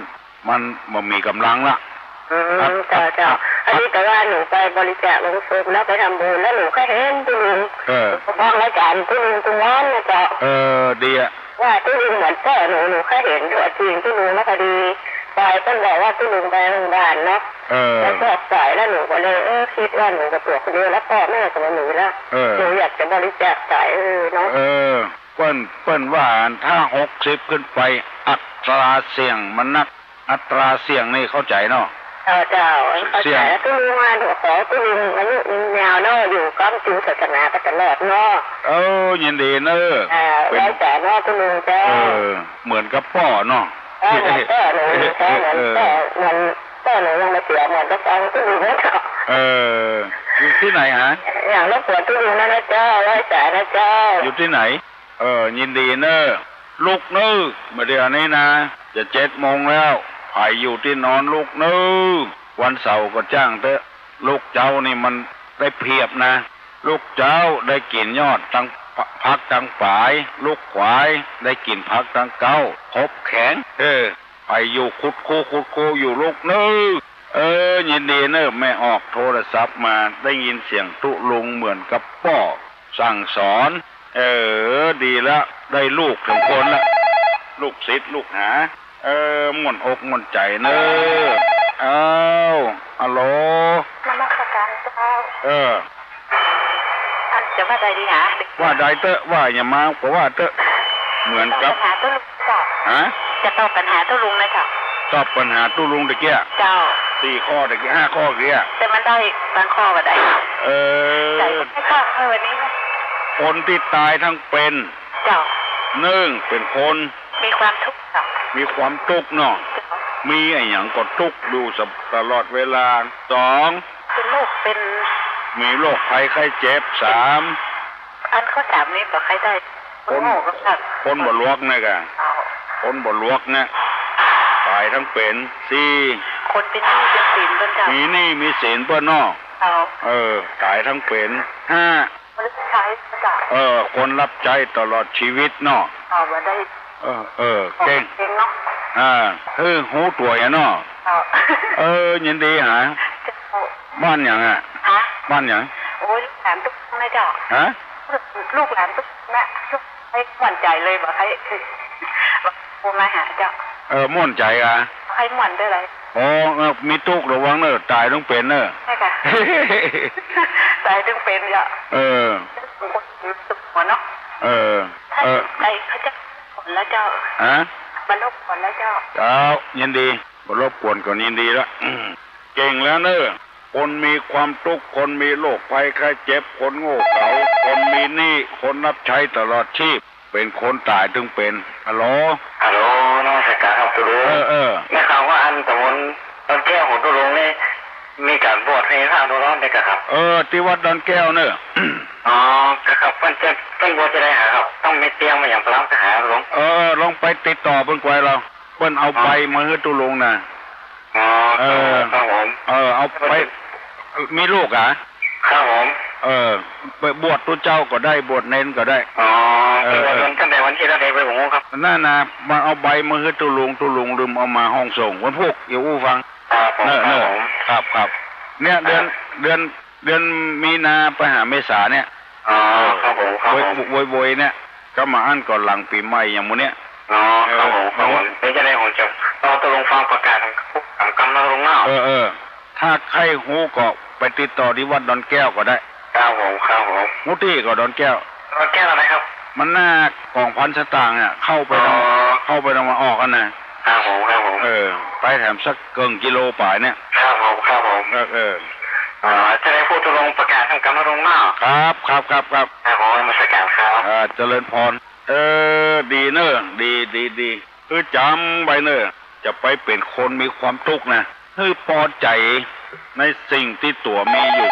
มันบ่มีก๋ำลังละ อืม อ่ะ เจ้า เจ้า อ่ะ อันนี้แต่ว่าหนูไปบริจาคโลงศพแล้วไปทำบุญแล้วหนูก็เห็นตุ๊ลุง เออ ฟังรายก๋านตุ๊ลุงตุ๊กวันนะเจ้า เออ ดีอะ ว่าตุ๊ลุงเหมือนป้อหนู หนูก็เห็นตั๋วจริงตุ๊ลุงแล้วพอดี ไปเปิ้นบอกว่าตุ๊ลุงไปโรงพยาบาลเนาะ เออ แล้วก็ต๋ายแล้วหนูก็เลย เออ กึ๊ดว่าหนูก็ตั๋วคนเดียวแล้วป้อแม่ก็บ่มีแล้ว เออ หนูอยากจะบริจาคไต เออ เนาะ เออ เปิ้น เปิ้นว่าถ้าหกสิบขึ้นไป อัตราเสี่ยงมันนัก อัตราเสี่ยงนี่เข้าใจ๋เนาะ เจ้า เจ้า เข้าใจ๋ เสี่ยง ตุ๊ลุงว่าหนูขอตุ๊ลุงอายุยืนยาวเนาะ อยู่ก๊ำกิ๋วศาสนาไปตลอดเนาะ เออ ยินดีเน้อ อ่า เป๋น ไหว้สาเนาะตุ๊ลุงเจ้า เออ เหมือนกับป้อเนาะ เออ เหมือนป้อหนูเจ้า เหมือนป้อ เออ เหมือนป้อหนูยังบ่เสีย เหมือนกับฟังตุ๊ลุงเนาะ เออ อยู่ตี้ไหนฮะ อย่างรบกวนตุ๊ลุงนะ นะเจ้า ไหว้สานะเจ้า อยู่ตี้ไหน เออ ยินดีเน้อ ลุกเน้อ บ่าเดี่ยวนี้นะ จะเจ็ดโมงแล้ว ใผอยู่ตี้นอนลุกเน้อ วันเสาร์ก็จ้างเต๊อะ ลุกเจ๊านี่มันได้เปรียบนะ ลุกเจ๊าได้กิ๋นยอดตัง ผักตังป๋าย ลุกขวายได้กิ๋นผักตังเก๊า ครบแข็ง เออ ใผอยู่คุดคูคุดคูอยู่ลุกเน้อ เออ ยินดีเน้อ แม่ออกโทรศัพท์มา ได้ยินเสียงตุ๊ลุงเหมือนกับป้อสั่งสอน เออ ดีละ ได้ลูกสองคนละ ลูกศิษย์ลูกหา เออ ม่วนอกม่วนใจ๋เน้อ อ้าว ฮัลโหล นมัสการเจ้า เออ อันจะว่าใดดีหา ว่าใดเต๊อะ ว่าหยังมาก็ว่าเต๊อะ เหมือนกับ ตอบปัญหาตุ๊ลุงเจ้า ฮะ จะตอบปัญหาตุ๊ลุงนะเจ้า ตอบปัญหาตุ๊ลุงตะเกียะ เจ้า สี่ข้อตะเกียะ ห้าข้อตะเกียะ แต่มันได้บางข้อบ่ได้ เออ ใจ๋ก็ไม่ชอบเออวันนี้ คนตี้ต๋ายตังเป๋น เจ้า นึ่ง เป๋นคน มีความตุ๊กข์เนาะ มีความตุ๊กข์เนาะ เจ้า มีอะหยังก็ตุ๊กข์อยู่ตลอดเวลา สอง เป๋นโรค เป๋น มีโรคภัยไข้เจ็บ สาม อันข้อสามนี่บ่ใค่ได้ คน คนบ่ฮู้ครับ คนบ่หลวกเนี่ยกะ เจ้า คนบ่หลวกเนี่ย ต๋ายตังเป๋น สี่ คนเป๋นหนี้เป๋นสินเปิ้นเจ้า มีหนี้มีสินเปิ้นเนาะ เจ้า เออ ต๋ายตังเป๋น ห้า คนรับใจ๊เจ้า เออ คนรับใจ๊ตลอดชีวิตเนาะ เจ้า บ่ได้ เออ เออ เก่ง เก่งเนาะ อ่า เออ ฮู้ตั๋วเหียเนาะ เจ้า เออ ยินดีหา เจ้า บ้านหยังอะ ฮะ บ้านหยัง โอ้ย ลูกหลานตุ๊กนะเจ้า ฮะ ลูกหลานตุ๊กนะ ตุ๊ก ให้ม่วนใจ๋เลย บ่ใค่ บ่มาหาเจ้า เออ ม่วนใจ๋อะ ให้ม่วนได้เลย อ๋อ เออ มีตุ๊กระวังเน้อ ต๋ายตังเป๋นเน้อ ใช่ค่ะ ต๋ายตังเป๋นเจ้า เออ ตุ๊กหัวเนาะ เออ เออ ใครเขาจะขนแล้วเจ้า ฮะ มารบกวนแล้วเจ้า เจ้า ยินดี บ่รบกวนก็ยินดีละ อืม เก่งแล้วเน้อ คนมีความตุ๊กข์ คนมีโรคภัยไข้เจ็บ คนโง่เขลา คนมีหนี้ คนรับใจ๊ตลอดชีพ เป๋นคนต๋ายตึงเป๋น ฮัลโหล ฮัลโหล นมัสก๋านครับตุ๊ลุง เออ เออ ได้ข่าวว่าอันต๋ำบลดอนแก้วของตุ๊ลุงนี่ มีก๋านบวชหื้อพระตุ๊ลุงได้ก่ะครับ เออ ตี้วัดดอนแก้วเน่อ อ๋อ ครับ เปิ้นจะ เปิ้นบวชจะได้หาครับ ต้องมีเตียงมาอย่างพระทหารตุ๊ลุง เออ ลองไปติดต่อเปิ้นไกวเล่า เปิ้นเอาใบมาหื้อตุ๊ลุงนะ อ๋อ เออ ครับผม เออ เอาไป มีลูกอะ ครับผม เออ ไปบวชตุ๊เจ้าก็ได้ บวชเณรก็ได้ อ๋อ เออ เออ ตั้งแต่วันตี้เท่าใดไปผมครับ นั่นนะ มาเอาใบมาหื้อตุ๊ลุง ตุ๊ลุงลืมเอามาห้องสงฆ์ วันพูก เดี๋ยวอู้ฟัง ครับผม เนอะ ครับผม เนอะ ครับ ครับ เนี่ย เดือน ครับ เดือน เดือนมีนาไปหาเมษาเนี่ย อ๋อ เออ ครับผม ครับผม โวย โวย โวยเนี่ย ก็มาอั้นก่อนหลังปี๋ใหม่อย่างหมู่เนี้ย อ๋อ ครับผม เออ ครับผม เดี๋ยวจะได้ผมจะ เอาตุ๊ลุงฟังประกาศของกำนันตุ๊ลุงเนาะ เออ เออ ถ้าใค่ฮู้ก็ไปติดต่อตี้วัดดอนแก้วก็ได้ ครับผม ครับผม ฮู้ตี้ก่อดอนแก้ว ดอนแก้วอะไรครับ มันหน้ากองพันสตางค์อะ เข้าไปตาง อ๋อ เข้าไปตางวันออกอันนะ ครับผม ครับผม เออ ไปแถมสักเกิ่งกิโลป๋ายเนี่ย ครับผม ครับผม เออ เออ อ๋อ จะได้ฮู้ตุ๊ลุงประกาศของกำนันตุ๊ลุงเนาะ ครับ ครับ ครับ ครับ ครับผม นมัสก๋านครับ อ่า เจริญพร เออ ดีเน่อ ดี ดี ดี คือจ๋ำไว้เน่อ จะไปเป๋นคนมีความตุ๊กนะ หื้อปอใจ๋ในสิ่งตี้ตั๋วมีอยู่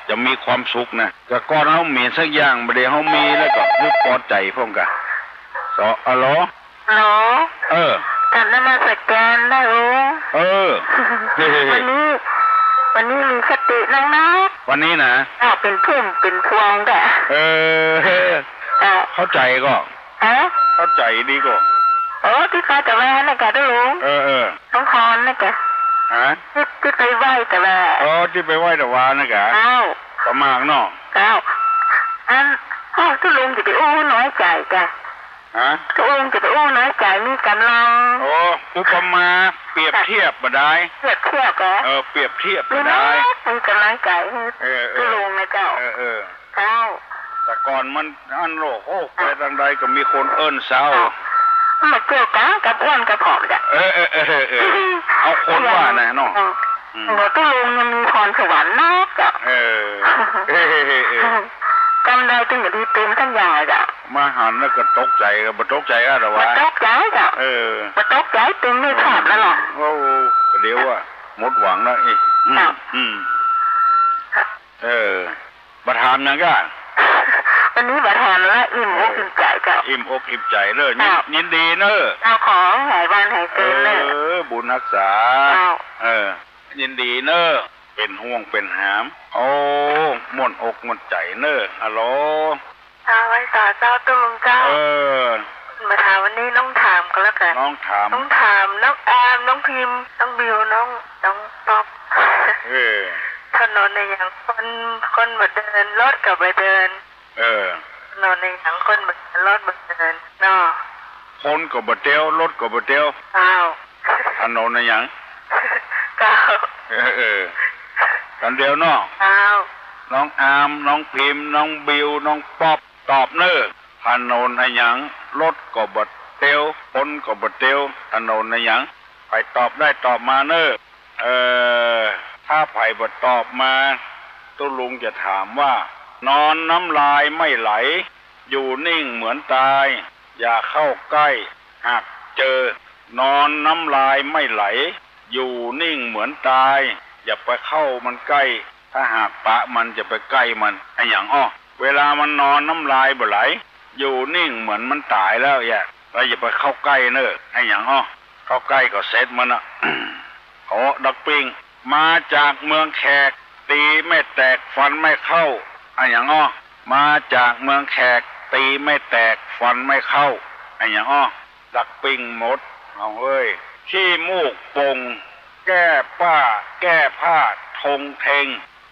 จะมีความสุขนะ แต่ก่อนเฮาบ่มีสักอย่าง บ่าเดี่ยวเฮามีแล้วก็หื้อปอใจ๋พ่องก่ะ สอ ฮัลโหล ฮัลโหล เออ กราบนมัสก๋านนะลุง เออ วันนี้ วันนี้มีคตินักนะ วันนี้นะ อ้าว เป๋นพุ่มเป๋นพวงก่ะ เออ อ่ะ เข้าใจ๋ก่อ ฮะ เข้าใจ๋ดีก่อ โอ้ ตี้ข้าจะว่านะก่ะตุ๊ลุง เออ เออ น้องพรนะก่ะ ฮะ ตี้ ตี้ไปไหว้ตะวา อ๋อ ตี้ไปไหว้ตะวานะก่ะ อ้าว ก็มากเนาะ อ้าว อัน อ้าว ตุ๊ลุงจะไปอู้น้อยใจ๋ก่ะ ฮะ ตุ๊ลุงจะไปอู้น้อยใจ๋ มีก๋ำลัง โอ้ อุปมา เปรียบเทียบบ่าดาย เปรียบเทียบก่ะ เออ เปรียบเทียบบ่าดาย มีก๋ำลังใจ๋ เออ เออ ตุ๊ลุงนะเจ้า เออ เออ เจ้า แต่ก่อนมันอั้นโลกโฮกไปตางใดก็มีคนเอิ้นเซ้า อ้าว มันเกี่ยวกั๋นกับอ้วนกับผอมจ้ะ เออ เออ เออ เออ เอาคนว่านะเนาะ เออ อืม หลวงตุ๊ลุงยังมีพรสวรรค์นักจ้ะ เออ เออ เออ เออ กำใดตึงจะดีเต็มสักอย่างอะจ้ะ มาหันแล้วก็ตกใจ๋ ก็บ่ตกใจ๋อะ แต่ว่า บ่ตกใจ๋จ้ะ เออ บ่ตกใจ๋ ตึงไม่แทบแล้วล่ะ โอ้ เดี๋ยวอะ หมดหวังแล้ว เอ๊ะ อืม จ้ะ อืม เออ บ่ถามหยังก่ะ วันนี้บ่ถามละ อิ่มอกอิ่มใจ๋เจ้า อิ่มอกอิ่มใจ๋เน่อ ยิน เจ้า ยินดีเน่อ เจ้า ขอหายวันหายเกินเน่อ เออ บุญฮักษา เจ้า เออ ยินดีเน่อ เป๋นห่วงเป๋นหาม โอ้ ม่วนอกม่วนใจ๋เน่อ ฮัลโหล เจ้า ไหว้สาเจ้าตุ๊ลุงเจ้า เออ บ่ถาม วันนี้น้องถามก็แล้วกั๋น น้องถาม น้องถาม น้องอาม น้องพิมพ์ น้องบิว น้อง น้องป๊อป เออ ถนนอะหยัง คน คนบ่เตียว รถก็บ่เตียว เออ ถนนอะหยัง คนบ่เตียว รถบ่เตียวเนาะ คนก็บ่เตียว รถก็บ่เตียว อ้าว ถนนอะหยัง เจ้า เออ เออ ก๋ำเดียวเนาะ อ้าว น้องอาม น้องพิมพ์ น้องบิว น้องป๊อป ตอบเน่อ ถนนอะหยัง รถก็บ่เตียว คนก็บ่เตียว ถนนอะหยัง ใผตอบได้ตอบมาเน่อ เออ ถ้าใผบ่ตอบมา ตุ๊ลุงจะถามว่า นอนน้ำลายไม่ไหล อยู่นิ่งเหมือนตาย อย่าเข้าใกล้ หากเจอ นอนน้ำลายไม่ไหล อยู่นิ่งเหมือนตาย อย่าไปเข้ามันใกล้ ถ้าหากปะมัน อย่าไปใกล้มัน อะหยังอ้อ เวลามันนอนน้ำลายบ่ไหล อยู่นิ่งเหมือนมันต๋ายแล้วแหละ แล้วอย่าไปเข้าใกล้เน่อ อะหยังอ้อ เข้าใกล้ก็เสร็จมันอะ โอ้ ดักปิ้ง มาจากเมืองแขก ตีไม่แตกฟันไม่เข้า อะหยังอ้อ มาจากเมืองแขก ตีไม่แตกฟันไม่เข้า อะหยังอ้อ ดักปิ้งหมด เอาเฮ้ย ขี้มูกป่ง แก้ป้า แก้ผ้า ทงเทง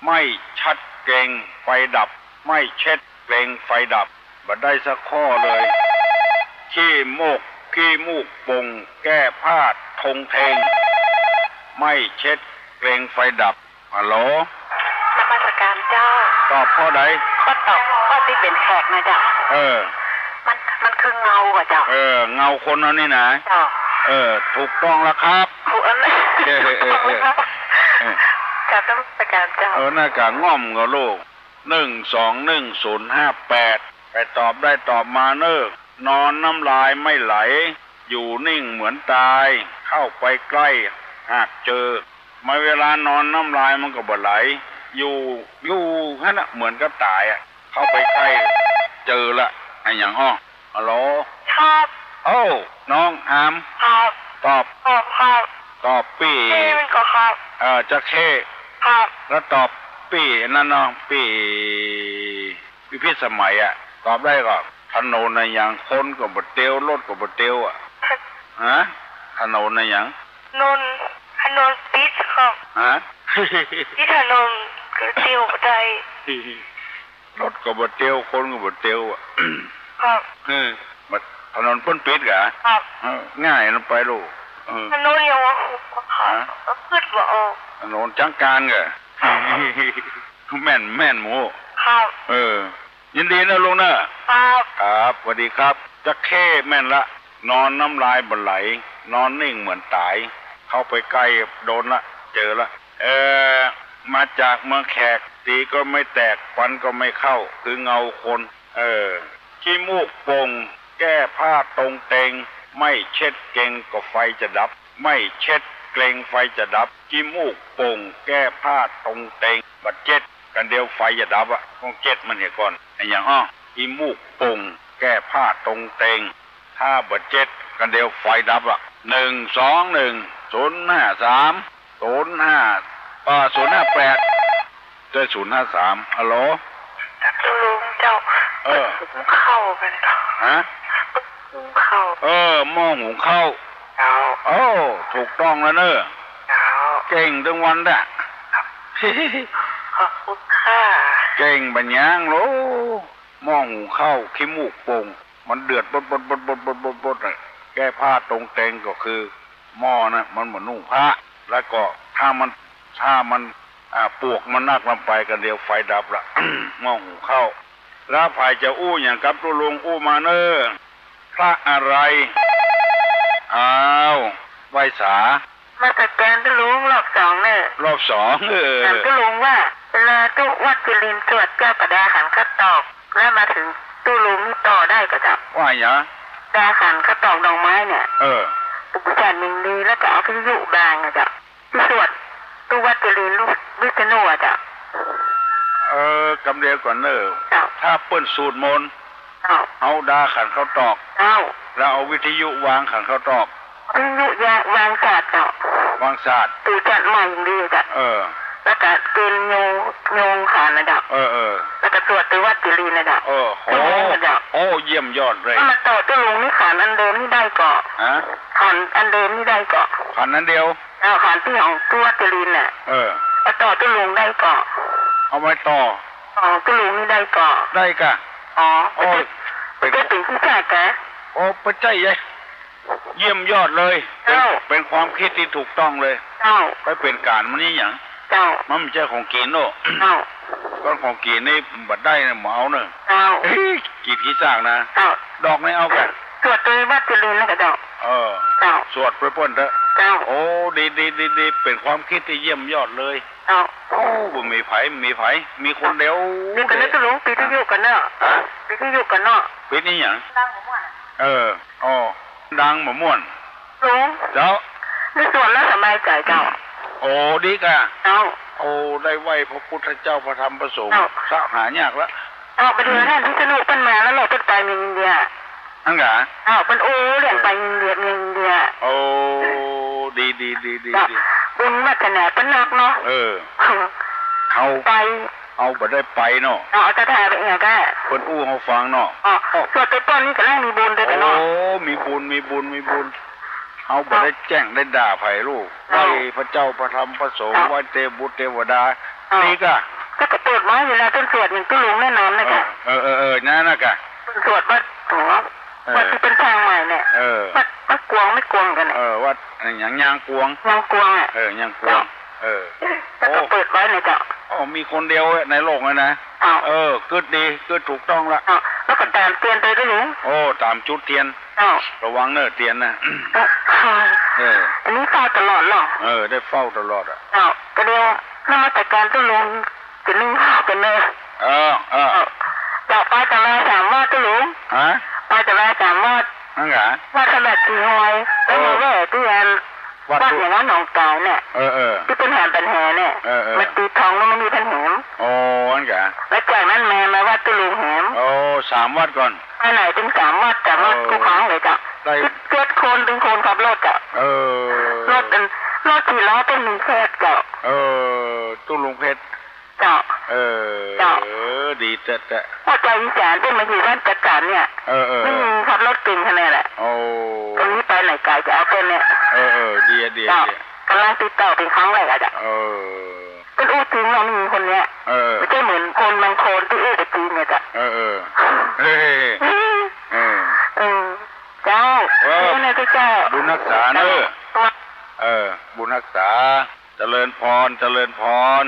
ไม่ชัดเกรงไฟดับ ไม่เช็ดเกรงไฟดับ บ่ได้สักข้อเลย ขี้มูก ขี้มูกป่ง แก้ผ้า ทงเทง ไม่เช็ดเกรงไฟดับ ฮัลโหล นมัสการเจ้า ตอบข้อใด ข้อตอบ ข้อตี้เป๋นแขกนะเจ้า เออ มัน มันคือเงาอะเจ้า เออ เงาคนเฮานี่นะ เจ้า เออ ถูกต้องแล้วครับ ถูกอันนั้น เออ เออ เออ เออ กราบนมัสการเจ้า เออ หน้ากากง่อมก็ลูก หนึ่งสองหนึ่งศูนย์ห้าแปด ใผตอบได้ตอบมาเน่อ นอนน้ำลายไม่ไหล อยู่นิ่งเหมือนตาย เข้าไปใกล้หากเจอ ไม่เวลานอนน้ำลายมันก็บ่ไหล อยู่ อยู่หั้นน่ะ เหมือนกับต๋ายอะ เข้าไปใกล้เจอละ อะหยังอ้อ ฮัลโหล ครับ โอ้ น้องอาม ครับ ตอบ ตอบครับ ตอบปี้ ปี้มันก็ครับ เออ จระเข้ ครับ แล้วตอบปี้นั่นเนาะ ปี้ พิพิธสมัยอะ ตอบได้ก่อ ถนนอะหยัง คนก็บ่เตียว รถก็บ่เตียวอะ ฮะ ถนนอะหยัง ถนน ถนนปิดครับ ฮะ ปิดถนน คือเตียวบ่ได้ รถก็บ่เตียว คนก็บ่เตียวอะ ครับ เออ บัดถนนเปิ้นปิดกะ ครับ เออ ง่ายลงไปลูก เออ ถนนยังว่าหุบครับ ฮะ ก็คิดบ่ออก ถนนจังการกะ แม่น แม่นหมู่ ครับ เออ ยินดีนะลุงนะ ครับ ครับ สวัสดีครับ จระเข้แม่นละ นอนน้ำลายบ่ไหล นอนนิ่งเหมือนต๋าย เข้าไปใกล้โดนละ เจอละ เออ มาจากเมืองแขก ตีก็ไม่แตก ฟันก็ไม่เข้า คือเงาคน เออ ขี้มูกโป่ง แก้ผ้าตรงเตง ไม่เช็ดเกงก็ไฟจะดับ ไม่เช็ดเกงไฟจะดับ ขี้มูกโป่ง แก้ผ้าตรงเตง บ่เช็ด กันเดียวไฟจะดับอะ ต้องเช็ดมันเหียก่อน อะหยังอ้อ ขี้มูกโป่ง แก้ผ้าตรงเตง ถ้าบ่เช็ด กันเดียวไฟดับอะ หนึ่งสองหนึ่ง ศูนย์ห้าสาม ศูนย์ห้า เอ่อ ศูนย์ห้าแปด ใจ้ ศูนย์ห้าสาม ฮัลโหล ครับลุงเจ้า เออ หุงข้าวกันเนาะ ฮะ หุงข้าว เออ หม้อหุงข้าว เจ้า โอ้ ถูกต้องแล้วเนอะ เจ้า เก่งตึงวันแต๊ ครับ ขอบคุณค่ะ เก่งบ่าหยังโล หม้อหุงข้าว ขี้มูกโป่ง มันเดือดบดๆๆๆๆๆ น่ะ แก้ผ้าตรงเตงก็คือ หม้อน่ะ มันบ่นุ่งผ้า แล้วก็ถ้ามัน ถ้ามัน อ่า ปวกมันนักลำไป กันเดียวไฟดับละ หม้อหุงข้าว แล้วใผจะอู้หยังกับตุ๊ลุงอู้มาเน่อ พระอะไร อ้าว ไหว้สา นมัสการตุ๊ลุงรอบสองเน่อ รอบสอง เออ ถามตุ๊ลุงว่า เวลาตุ๊วัดเจริญสวดเจ้าก็ดาขันข้าวตอก แล้วมาถึงตุ๊ลุงนี่ต่อได้ก่อเจ้า ว่าหยัง ดาขันข้าวตอกดอกไม้เนี่ย เออ อุปสรรคหนึ่งดี แล้วก็เอาวิทยุวางอะเจ้า ที่สวดตุ๊วัดเจริญลูกวิษณุอะเจ้า เออ กำเดียวก่อนเน่อ เจ้า ถ้าเปิ้นสวดมนต์ เจ้า เฮาดาขันข้าวตอก เจ้า แล้วเอาวิทยุวางขันข้าวตอก วิทยุยะ วางสาดเจ้า วางสาด ตู๋จัดใหม่อย่างดีเจ้า เออ แล้วก็เกณฑ์โยง โยงขันนะเจ้า เออ เออ แล้วก็สวดตุ๊วัดเจริญนะเจ้า เออ โอ้ โอ้ เยี่ยมยอดเลย ถ้ามาต่อตุ๊ลุงนี่ขันอันเดิมนี่ได้ก่อ ฮะ ขันอันเดิมนี่ได้ก่อ ขันอันเดียว เออ ขันตี้ของตุ๊วัดเจริญน่ะ เออ มาต่อตุ๊ลุงได้ก่อ เอาไว้ต่อ อ๋อ ตุ๊ลุงนี่ได้ก่อ ได้ก่ะ อ๋อ โอ้ย เปิ้น เปิ้น เปิ้นขี้ขลาดกะ โอ้ บ่ใจ้เย้ย เยี่ยมยอดเลย เจ้า เป๋น เป๋นความคิดตี้ถูกต้องเลย เจ้า ไปเป๋นก๋านมันนี่หยัง เจ้า มันบ่ใจ้ของกิ๋นเนาะ เจ้า ก้อนของกิ๋นนี่บ่ได้นะ บ่เอาเน่อ เจ้า เฮ้ย กิ๋นขี้ซากนะ เจ้า ดอกนี่เอาไป สวดตุ๊วัดเจริญแล้วก็เจ้า เออ เจ้า สวดไปเปิ้นเต๊อะ เจ้า โอ้ ดี ดี ดี ดี เป๋นความคิดตี้เยี่ยมยอดเลย เจ้า โอ้ บ่มีใผ บ่มีใผ มีคนเดียว มีแต่ตุ๊ลุง ปิดวิทยุก่อนเนาะ ฮะ ปิดวิทยุก่อนเนาะ ปิดนี่หยัง ดังบ่ม่วนอะ เออ อ๋อ ดังบ่ม่วน ลุง เจ้า นี่สวดแล้วสบายใจ๋เจ้า โอ้ ดีก่ะ เจ้า โอ้ ได้ไหว้พระพุทธเจ้า พระธรรม พระสงฆ์ เจ้า สะหายากละ เจ้า ไปดูท่านพิษณุเปิ้นมาแล้วเนาะ เปิ้นไปเมืองอินเดีย อั้นกะ เจ้า เปิ้นอู้เรื่องไปอินเดีย เมืองอินเดีย โอ้ ดี ดี ดี ดี เจ้า ดี บุญวาสนาเปิ้นนักเนาะ เออ เฮา ไป เฮาบ่ได้ไปเนาะ เจ้า เอาตาทาไปเองกะ เปิ้นอู้เฮาฟังเนาะ อ๋อ เอ้า สวดไปเปิ้นนี่ก็ต้องมีบุญด้วยกันเนาะ โอ้ มีบุญ มีบุญ มีบุญ เฮาบ่ได้แจ้งได้ด่าใผลูก เจ้า ไหว้พระเจ้าพระธรรมพระสงฆ์ เจ้า ไหว้เตวบุตรเทวดา เจ้า นี่กะ ก็เปิดไว้เวลาเปิ้นสวดอย่างตุ๊ลุงแน่นอนนะกะ เออ เออ เออ เออ นั่นนะกะ เปิ้นสวดว่า โอ้ เออ วัดตี้เปิ้นสร้างใหม่เนี่ย เออ วัด วัดกวงไม่กวงกันเนี่ย เออ วัดอะไรหยัง ยางกวง ยางกวงอะ เออ ยางกวง เจ้า เออ แล้วก็ โอ้ เปิดไว้นะเจ้า โอ้ มีคนเดียวในโลกเลยนะ เจ้า เออ กึ๊ดดี กึ๊ดถูกต้องละ เจ้า แล้วก็ต๋ามเตียนไปตุ๊ลุง โอ้ ต๋ามจุดเตียน เจ้า ระวังเน่อเตียนนะ เจ้า เออ อันนี้เฝ้าตลอดเนาะ เออ ได้เฝ้าตลอดอะ เจ้า ก็เดียว นมัสการตุ๊ลุง จะนึ่งข้าวกันเน่อ เออ เออ เจ้า ไปตลอดสามว่าตุ๊ลุง ฮะ ไปแต่ว่าสามวัด นั่นกะ วัดขนาดสี่ห้วย แล้วมาแว่ตี้อัน วัด วัดอย่างนั้นหนองกายเนี่ย เออ เออ ตี้เปิ้นแหมปันแหเนี่ย เออ เออ มันตีทองแล้วมันมีปันแหม โอ้ นั่นกะ แล้วจากนั้นแม่มาวัดตุ๊ลุงแหม โอ้ สามวัดก่อน ไปไหนเปิ้นสามวัด สามวัด เออ กู้ครั้งเลยเจ้า ได้ เจ็ดคน เปิ้นคนขับรถเจ้า เออ รถอัน รถสี่ล้อเปิ้นมีแคบเจ้า เออ ตุ๊ลุงเพชร เจ้า เออ เจ้า ดีแต๊ๆ พอเจ้าอีสานเปิ้นมาอยู่บ้านจัดสรรเนี่ย เออ เออ ไม่มีขับรถเก่งขนาดแหละ โอ้ ตรงนี้ไปไหนไกลจะเอาเปิ้นเนี่ย เออ เออ ดีอะ ดีอะ เจ้า ดีอะ กำลังติดต่อเปิ้นครั้งแรกอะเจ้า เออ เปิ้นอู้จริงว่าไม่มีคนเนี้ย เออ ไม่ใช่เหมือนคนบางคนตี้อู้กับจีนเนี่ยเจ้า เออ เออ เฮ้ย เออ เออ เจ้า เออ นี่นะเจ้า บุญฮักษาเนอะ เจ้า เออ บุญฮักษา เจริญพร เจริญพร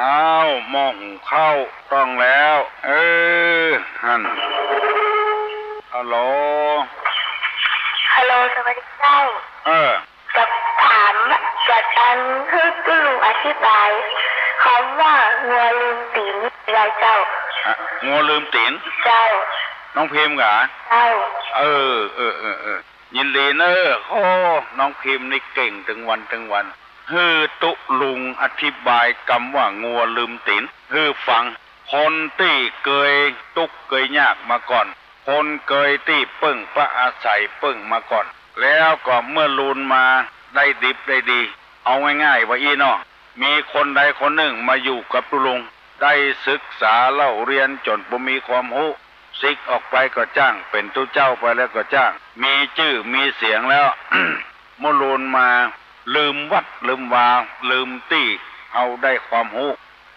อ้าว หม้อหุงข้าวต้องแล้ว เออ หั่น ฮัลโหล ฮัลโหล สวัสดีเจ้า เออ จะถาม จะอัน หื้อตุ๊ลุงอธิบายกำว่างัวลืมตี๋นนี่ได้เจ้า ฮะ งัวลืมตี๋น เจ้า น้องพิมพ์กะ เจ้า เออ เออ เออ เออ ยินดีเนอะ โอ้ น้องพิมพ์นี่เก่งตึงวันตึงวัน หื้อตุ๊ลุงอธิบายกำว่างัวลืมตี๋นหื้อฟัง คนตี้เกยตุ๊กข์เกยยากมาก่อน คนเกยตี้เปิ้งปะอาศัยเปิ้งมาก่อน แล้วก็เมื่อลูนมาได้ดิบได้ดี เอาง่ายๆ ว่าอี้เนาะ มีคนใดคนนึ่งมาอยู่กับตุ๊ลุง ได้ศึกษาเล่าเฮียนจ๋นปอมีความฮู้ สึกออกไปก็จ้าง เป๋นตุ๊เจ้าไปแล้วก็จ้าง มีจื้อมีเสียงแล้ว เมื่อลูนมา ลืมวัดลืมวา ลืมตี้เฮาได้ความฮู้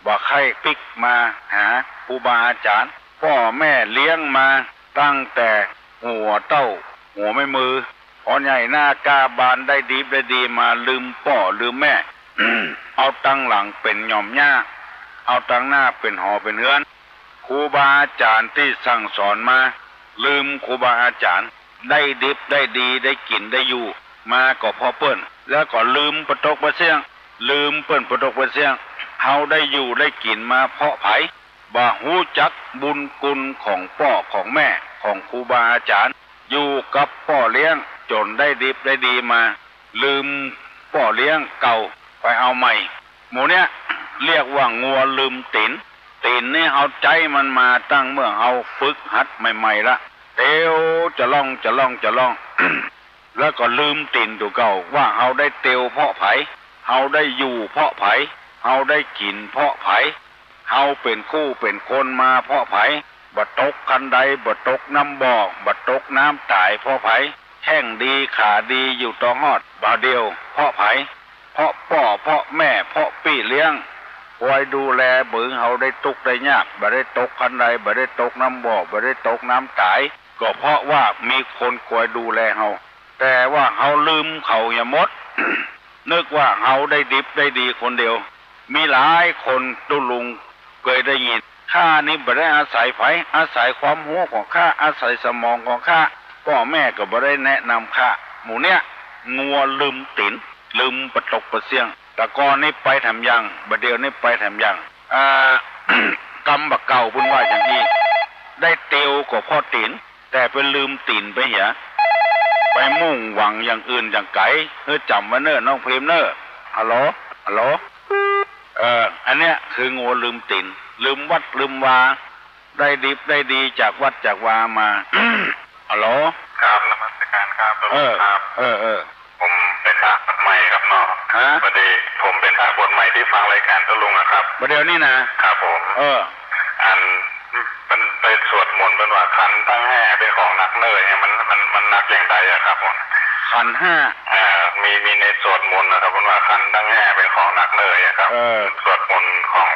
บ่ใค่ปิ๊กมาหาครูบาอาจ๋ารย์ ป้อแม่เลี้ยงมาตั้งแต่หัวเต้าหัวแม่มือ พอใหญ่หน้ากล้าบานได้ดีได้ดีมา ลืมป้อลืมแม่ เอาตังหลังเป๋นหย่อมหญ้า เอาตังหน้าเป๋นหอเป๋นเฮือน ครูบาอาจ๋ารย์ตี้สั่งสอนมา ลืมครูบาอาจ๋ารย์ ได้ดิบได้ดีได้กิ๋นได้อยู่มาก็เพราะเปิ้น แล้วก็ลืมปะตกปะเสี้ยง ลืมเปิ้นปะตกปะเสี้ยง เฮาได้อยู่ได้กิ๋นมาเพราะใผ บ่ฮู้จักบุญคุณของป้อของแม่ของครูบาอาจ๋ารย์ อยู่กับป้อเลี้ยงจ๋นได้ดิบได้ดีมา ลืมป้อเลี้ยงเก่าไปเอาใหม่ หมู่เนี้ยเรียกว่างัวลืมตี๋น ตี๋นนี่เฮาใจ๊มันมาตั้งเมื่อเฮาฝึกหัดใหม่ๆ ละ เตียวจะล่องจะล่องจะล่อง แล้วก็ลืมตี๋นตั๋วเก่า ว่าเฮาได้เตียวเพราะใผ เฮาได้อยู่เพราะใผ เฮาได้กิ๋นเพราะใผ เฮาเป๋นคู่เป๋นคนมาเพราะใผ บ่ตกคันได บ่ตกน้ำบ่อ บ่ตกน้ำต๋ายเพราะใผ แข้งดีขาดีอยู่ต่อฮอดบ่าเดี่ยวเพราะใผ เพราะป้อเพราะแม่เพราะปี้เลี้ยง คอยดูแลบ่หื้อเฮาได้ตุ๊กข์ได้ยาก บ่ได้ตกคันได บ่ได้ตกน้ำบ่อ บ่ได้ตกน้ำต๋าย ก็เพราะว่ามีคนคอยดูแลเฮา แต่ว่าเฮาลืมเขาเหียหมด นึกว่าเฮาได้ดิบได้ดีคนเดียว มีหลายคนตุ๊ลุงเกยได้ยิน ข้านี่บ่ได้อาศัยใผ อาศัยความฮู้ของข้า อาศัยสมองของข้า ป้อแม่ก็บ่ได้แนะนำข้า หมู่เนี้ยงัวลืมตี๋น ลืมปะตกปะเสี้ยง แต่ก่อนนี่ไปแถมยัง บ่าเดี่ยวนี่ไปแถมยัง อ่า กำบ่าเก่าเปิ้นว่าอย่างอี้ ได้เตียวก็เพราะตี๋น แต่ไปลืมตี๋นไปเหีย ไปมุ่งหวังอย่างอื่นอย่างไก๋ เออ จ๋ำไว้เน่อน้องพิมพ์เน่อ ฮัลโหล ฮัลโหล เออ อันเนี้ยคืองัวลืมตี๋น ลืมวัดลืมวา ได้ดิบได้ดีจากวัดจากวามา ฮัลโหล ครับ นมัสการครับ เออ ครับ เออ เออ ผมเป๋นพระบวชใหม่ครับเนาะ ฮะ พอดีผมเป๋นพระบวชใหม่ตี้ฟังรายก๋านตุ๊ลุงอะครับ บ่าเดี่ยวนี่นะ ครับผม เออ อัน เปิ้นไปสวดมนต์เปิ้นว่าขันธ์ตังห้าเป๋นของหนักเน่อ มัน มัน มันหนักอย่างใดอะครับผม ขันธ์ห้า อ่า มี มีในสวดมนต์นะครับ เปิ้นว่าขันธ์ตังห้าเป๋นของหนักเน่ออะครับ เออ สวดมนต์ของ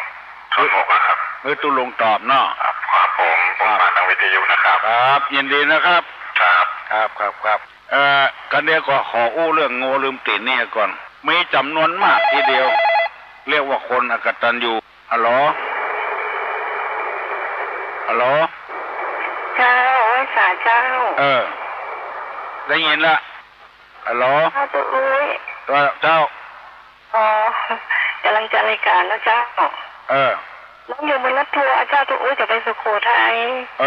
สวดมนต์อะครับ เออ ตุ๊ลุงตอบเนาะ ครับ ครับผม ผม ครับ ฟังตางวิทยุนะครับ ครับ ยินดีนะครับ ครับ ครับ ครับ ครับ เอ่อ กันเดียวก็ขออู้เรื่องงัวลืมตี๋นนี่ก่อน มีจ๋ำนวนมากทีเดียว เรียกว่าคนอกตัญญู ฮัลโหล ฮัลโหล เจ้า ไหว้สาเจ้า เออ ได้ยินละ ฮัลโหล เจ้าตุ๊อุ้ย เจ้า เจ้า อ๋อ ก๋ำลังจัดรายก๋านนะเจ้า เออ ลุงอยู่เมืองลัดทัวเจ้า ตุ๊อุ๊ยจะไปสุโขทัย เอ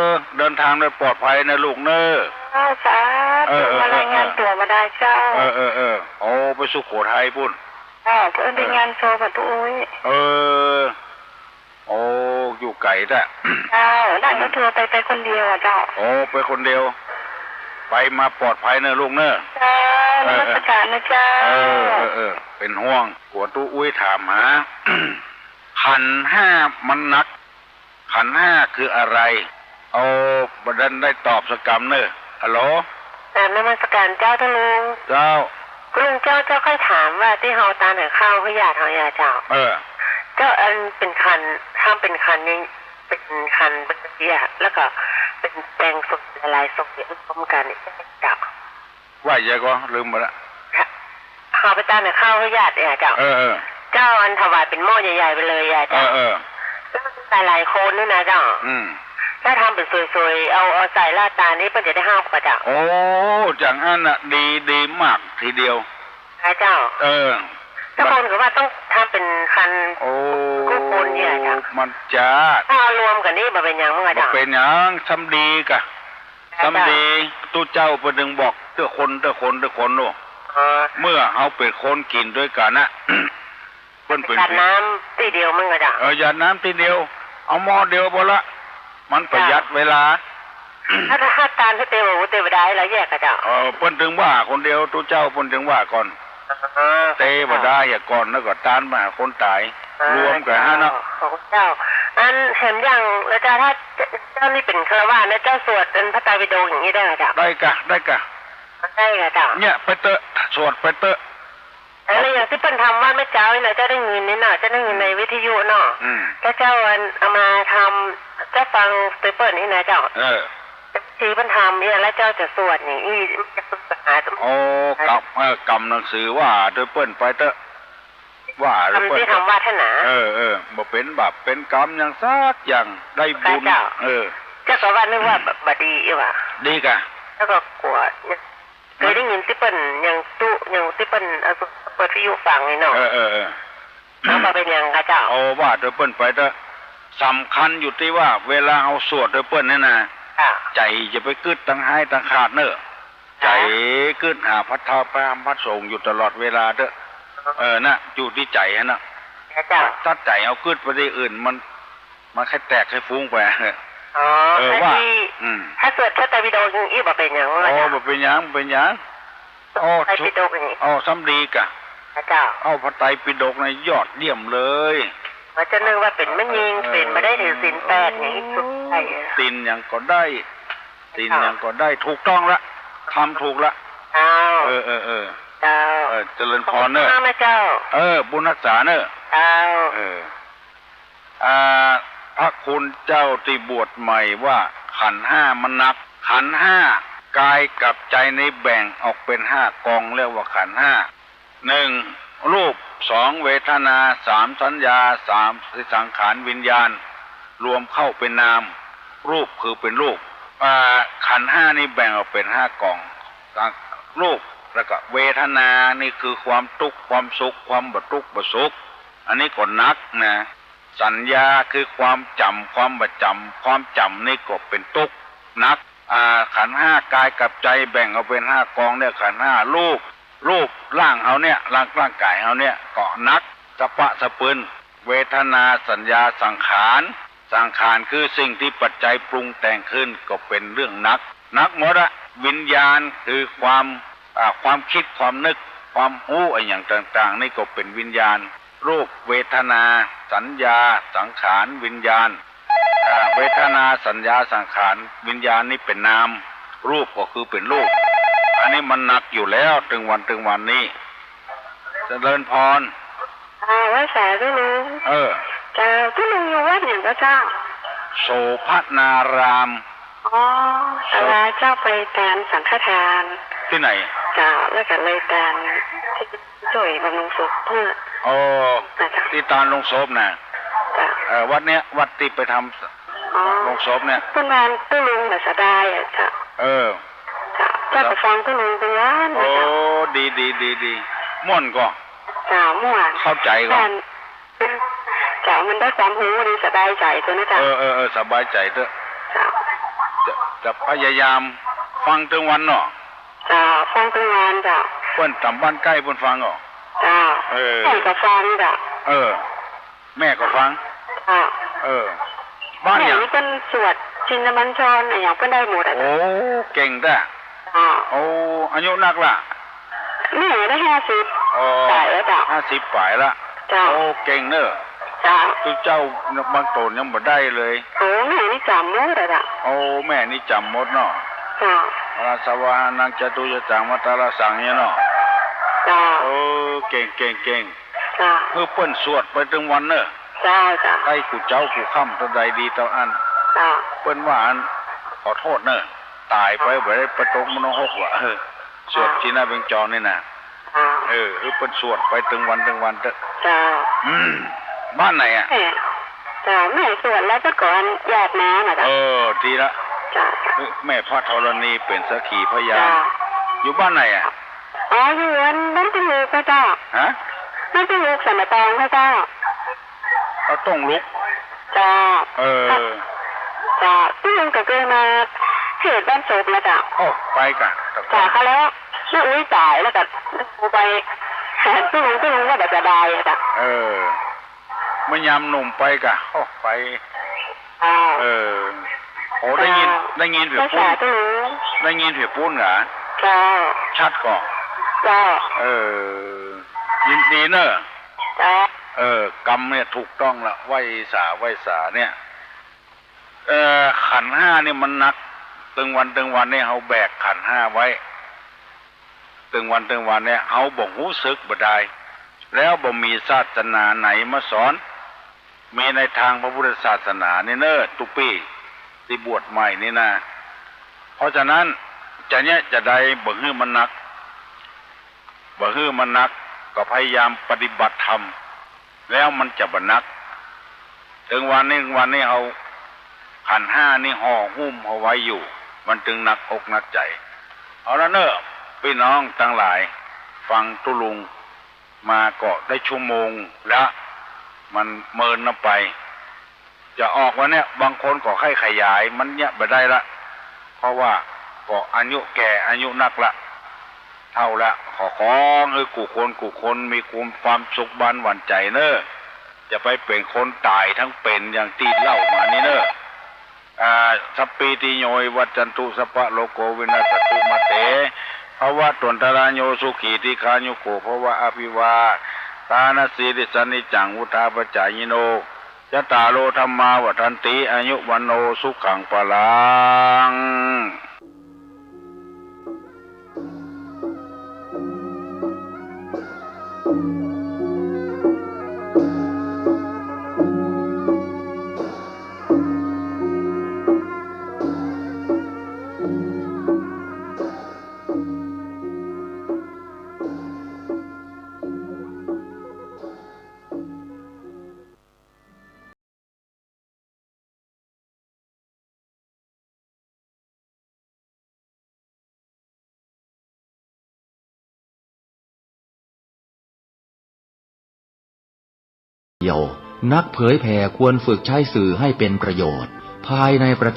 อ เดินทางโดยปลอดภัยนะลูกเน่อ เจ้า สาธุ เออ เออ มารายงานตั๋วมาได้เจ้า เออ เออ เออ โอ้ ไปสุโขทัยปู๊น เจ้า เปิ้นไปงานศพอะตุ๊อุ๊ย เออ โอ้ อยู่ไก๋แต๊ เจ้า นั่งรถทัวร์ไป ไปคนเดียวอะเจ้า โอ้ ไปคนเดียว ไปมาปลอดภัยเน่อลูกเน่อ เจ้า เออ นมัสก๋านนะเจ้า เออ เออ เออ เป๋นห่วง กั๋วตุ๊อุ๊ยถามหา ขันธ์ห้ามันหนัก ขันธ์ห้าคืออะไร เอา บ่ดันได้ตอบสักกำเน่อ ฮัลโหล กราบนมัสก๋านเจ้าตุ๊ลุง เจ้า ตุ๊ลุงเจ้า เจ้าใค่ถามว่าตี้เฮาตานหื้อข้าวหื้อหยาดเฮาเนี่ยเจ้า เออ เจ้า อันเป๋นขันธ์ ทำเป๋นขันธ์นี่ เป๋นขันธ์เป๋นเตี้ย แล้วก็เป๋นแปงศพหลายๆ ศพเนี่ยรวมกั๋นเนี่ยเจ้า ว่าใหญ่ก่อ ลืมไปละ เฮาไปตานหื้อข้าวหื้อหยาดเนี่ยเจ้า เออ เออ เจ้า อันถวายเป๋นหม้อใหญ่ๆ ไปเลยอะเจ้า เออ เออ แล้วมันหลายๆ คนนี่นะเจ้า อืม ถ้าทำเป๋นสวยๆ เอา เอาใส่หน้าตานี่เปิ้นจะได้ฮับก่อเจ้า โอ้ อย่างอั้นน่ะ ดี ดีมากทีเดียว อะเจ้า เออ เจ้าคนก็ว่าต้องทำเป๋นขันธ์ โอ้ กู้คนเนี่ยเจ้า มันจะ ถ้าเอารวมกั๋นนี่บ่เป๋นหยังมั้งอะเจ้า บ่เป๋นหยัง ซ้ำดีก่ะ อะเจ้า ซ้ำดี ตุ๊เจ้าเปิ้นจึงบอกเตื้อคน เตื้อคน เตื้อคนโน่ อ๋อ เมื่อเฮาเป๋นคนกิ๋นตวยกั๋นน่ะ เปิ้นเป๋น หยาดน้ำตี้เดียวมั้งอะเจ้า เออ หยาดน้ำตี้เดียว เอาหม้อเดียวพอละ มันประหยัดเวลา ถ้า ถ้าตานหื้อเต็ม โอ้โห เต็มบ่ได้แล้วแยกอะเจ้า เออ เปิ้นจึงว่าคนเดียว ตุ๊เจ้าเปิ้นจึงว่าก่อน อ๋อ เต็มบ่ได้อะก่อน แล้วก็ตานมาหาคนต๋าย อ๋อ รวมกั๋นหั้นเนาะ เจ้า ของเจ้า อันแถมอย่าง แล้วเจ้า ถ้าเจ้านี่เป๋นฆราวาสนะเจ้า สวดอันพระไตรปิฎกอย่างนี้ได้ไหมเจ้า ได้ก่ะ ได้ก่ะ ได้ก่ะเจ้า เนี่ย ไปเต๊อะ สวดไปเต๊อะ เออ แล้วอย่างตี้เปิ้นทำวัดเมื่อเจ๊านี่นะ เจ้าได้ยินนี่เนาะ เจ้าได้ยินในวิทยุเนาะ อืม แล้วเจ้าอันเอามาทำ เจ้าฟังตวยเปิ้นนี่นะเจ้า เออ ตี้เปิ้นทำเนี่ย แล้วเจ้าจะสวดนี่ อี้ จะปรึกษา โอ้ กำ เออ กำหนังสือว่าตวยเปิ้นไปเต๊อะ ว่าตวยเปิ้น กำตี้ทำวัดหั้นนะ เออ เออ บ่เป๋นบาปเป๋นก๋รรมหยังสักอย่าง ได้บุญ เจ้า เออ เจ้าก็ว่านึกว่าบ่ บ่ดีอีหว่า ดีก่ะ เจ้าก็กั๋ว เกยได้ยินตี้เปิ้นยังจุ ยังตี้เปิ้นเอาเปิดวิทยุฟังนี่เนาะ เออ เออ เออ แล้วบ่เป๋นหยังก่ะเจ้า เอาว่าตวยเปิ้นไปเต๊อะ สำคัญอยู่ตี้ว่าเวลาเฮาสวดตวยเปิ้นเนี่ยนะ เจ้า ใจ๋จะไปกึ๊ดตังฮ้ายตังขาดเน่อ เจ้า ใจ๋กึ๊ดหาพระธรรมพระสงฆ์อยู่ตลอดเวลาเต๊อะ เออ น่ะ อยู่ตี้ใจ๋หั้นน่ะ เจ้า ถ้าใจ๋เฮากึ๊ดไปตี้อื่นมัน มันใค่แตกใค่ฟุ้งไป อ๋อ เออ ถ้า ว่า ตี้ อืม ถ้าสวดพระไตรปิฎกอย่างอี้บ่เป๋นหยัง อ๋อ เจ้า บ่เป๋นหยัง บ่เป๋นหยัง อ๋อ พระไตรปิฎกอย่างนี้ อ๋อ ซ้ำดีก่ะ เจ้า เอ้า พระไตรปิฎกนี่ยอดเยี่ยมเลย ว่าจะนึกว่าเป๋นแม่ญิง เออ เป๋นบ่ได้ถือศีลแปดอย่างนี้ สุดท้าย ศีลหยังก็ได้ ศีลหยังก็ได้ ถูกต้องละ ทำถูกละ เจ้า เออ เออ เออ เจ้า เออ เจริญพรเน่อ ขอบคุณมากนะเจ้า เออ บุญฮักษาเน่อ เจ้า เออ อ่า พระคุณเจ้าตี้บวชใหม่ว่าขันธ์ห้ามันหนัก ขันธ์ห้ากายกับใจ๋นี่แบ่งออกเป๋นห้ากอง เรียกว่าขันธ์ห้า หนึ่ง รูป สอง เวทนา สาม สัญญา สาม สังขาร วิญญาณ รวมเข้าเป๋นนาม รูปคือเป๋นรูป อ่า ขันธ์ห้านี่แบ่งออกเป๋นห้ากอง รูป แล้วก็เวทนานี่คือความตุ๊กข์ ความสุข ความบ่ตุ๊กข์บ่สุข อันนี้ก็หนักนะ สัญญาคือความจ๋ำ ความบ่จ๋ำ ความจ๋ำนี่ก็เป๋นตุ๊กข์หนัก อ่า ขันธ์ห้ากายกับใจ๋แบ่งออกเป๋นห้ากองเนี่ย ขันธ์ห้า รูป รูปร่างเฮาเนี่ย ร่าง ร่างก๋ายเฮาเนี่ยก็หนัก สะป๊ะสะปืน เวทนา สัญญา สังขาร สังขารคือสิ่งตี้ปัจจัยปรุงแต่งขึ้นก็เป๋นเรื่องหนัก หนักหมดอะ วิญญาณคือความ อ่า ความกึ๊ด ความนึก ความฮู้อะหยังต่างๆ นี่ก็เป๋นวิญญาณ รูป เวทนา สัญญา สังขาร วิญญาณ อ่า เวทนา สัญญา สังขาร วิญญาณนี่เป๋นนาม รูปก็คือเป๋นรูป อันนี้มันหนักอยู่แล้ว เถิงวัน เถิงวันนี้ เจริญพร อ่า ไหว้สาตุ๊ลุง เออ เจ้า ตุ๊ลุงอยู่วัดหยังก็เจ้า โสภณาราม อ๋อ โส เวลาเจ้าไปตานสังฆทาน ตี้ไหน เจ้า แล้วก็เลยตานตี้ จ้วยบำรุงศพเปิ้น อ๋อ นะเจ้า ตี้ตานโลงศพน่ะ เจ้า เอ่อ วัดเนี้ย วัดตี้ไปทำ อ๋อ โลงศพเนี่ย เปิ้นว่าตุ๊ลุงบ่สบายอะเจ้า เออ เจ้า เจ้าก็ฟังตุ๊ลุงเปิ้นว่านะเจ้า โอ้ ดี ดี ดี ดี ม่วนก่อ เจ้า ม่วน เข้าใจ๋ก่อ เจ้า มันได้ความฮู้นี่สบายใจ๋ตั๊วนะเจ้า เออ เออ เออ สบายใจ๋เต๊อะ เจ้า จะ จะพยายามฟังตึงวันเนาะ เจ้า ฟังตึงวันเจ้า เปิ้นต๋ามบ้านใก้เปิ้นฟังก่อ เจ้า เออ แม่ก็ฟังเจ้า เออ แม่ก็ฟัง เจ้า เออ บ้านหยัง แม่นี่เปิ้นสวดชินบัญชรอะหยังเปิ้นได้หมดอะ โอ้ เก่งแต๊ เจ้า โอ้ อายุนักละ แม่ได้ห้าสิบ อ๋อ ป๋ายแล้วเจ้า ห้าสิบป๋ายละ เจ้า โอ้ เก่งเน่อ เจ้า ตุ๊เจ้าบางต๋นยังบ่ได้เลย โอ้ แม่นี่จ๋ำหมดอะเจ้า โอ้ แม่นี่จ๋ำหมดเนาะ เจ้า อาสวะหานัง จตุชฌานัง มัตตาระสัง เนี่ยเนาะ เจ้า เออ เก่ง เก่ง เก่ง เจ้า หื้อเปิ้นสวดไปตึงวันเน่อ เจ้า เจ้า ใก้กู้เจ๊ากู้ค่ำ เต้าใดดีเต้าอั้น เจ้า เปิ้นว่าอัน ขอโต้ษเน่อ ต๋ายไปบ่ได้ไปตกนรกว่ะ เออ สวดชินบัญชรนี่นะ เจ้า เออ หื้อเปิ้นสวดไปตึงวันตึงวันเต๊อะ เจ้า อืม บ้านไหนอะ แม่ เจ้า แม่สวดแล้วเปิ้นก็อันญาติมาน่ะเจ้า เออ ดีละ เจ้า เออ แม่พระธรณีเป๋นสักขีพยาน เจ้า อยู่บ้านไหนอะ อ๋อ อยู่อันบ้านตุ้งลุกค่ะเจ้า ฮะ บ้านตุ้งลุก สันป่าตองค่ะเจ้า เอาตุ้งลุก เจ้า เออ เจ้า ตุ้งลุกก็เกยมาเขตบ้านศพนะเจ้า โอ้ ไปก่ะ เจ้า ค่ะ แล้วแม่อุ๊ยต๋ายแล้วก็ไป ตุ้งลุก ตุ้งลุกว่าจะได้อะเจ้า เออ เมื่อยามหนุ่มไปก่ะ โอ้ ไป เจ้า เออ โอ้ ได้ยิน เจ้า ได้ยินเปียกปู๊น ภาษาตุ้งลุก ได้ยินเปียกปู๊นก่ะ เจ้า ชัดก่อ เจ้า เออ ยินดีเน่อ เจ้า เออ กำเนี่ยถูกต้องละ ไหว้สา ไหว้สาเนี่ย เอ่อ ขันธ์ห้านี่มันหนัก ตึงวันตึงวันนี่เฮาแบกขันธ์ห้าไว้ ตึงวันตึงวันเนี่ย เฮาบ่ฮู้สึกบ่ดาย แล้วบ่มีศาสนาไหนมาสอน มีในตางพระพุทธศาสนานี่เน่อ ตุ๊ปี้ตี้บวชใหม่นี่นะ เพราะฉะนั้น จะเยียะจะใดบ่หื้อมันหนัก บ่หื้อมันหนัก ก็พยายามปฏิบัติธรรม แล้วมันจะบ่หนัก ตึงวันนี้ ตึงวันนี้เฮา ขันธ์ห้านี่ห่อหุ้มเฮาไว้อยู่ มันตึงหนักอกหนักใจ๋ เอาละเน่อ ปี้น้องตังหลาย ฟังตุ๊ลุงมาก็ได้ชั่วโมงละ มันเมินนำไป จะออกวันเนี้ย บางคนก็ใค่ขยาย มันเยียะบ่ได้ละ เพราะว่าก็อายุแก่ อายุนักละ เฒ่าละ ขอ ขอหื้อกู้คนกู้คนมีความ ความสุขบานหวานใจ๋เน่อ จะไปเป๋นคนต๋ายทั้งเป๋นอย่างตี้เล่ามานี่เน่อ อ่า สัพพีติโย วิวัชชันตุ สัพพะโรโค วินัสสันตุ มาเต ภะวะตวันตะราโย สุขี ทีฆายุโก ภะวะ อะภิวาทานะสีลิสสะ นิจจัง วุฑฒาปะจายิโน จัตตาโร ธัมมา วัฑฒันติ อายุ วัณโณ สุขัง พะลัง เดียว นักเผยแผ่ควรฝึกใช้สื่อให้เป็นประโยชน์ ภายในประเทศ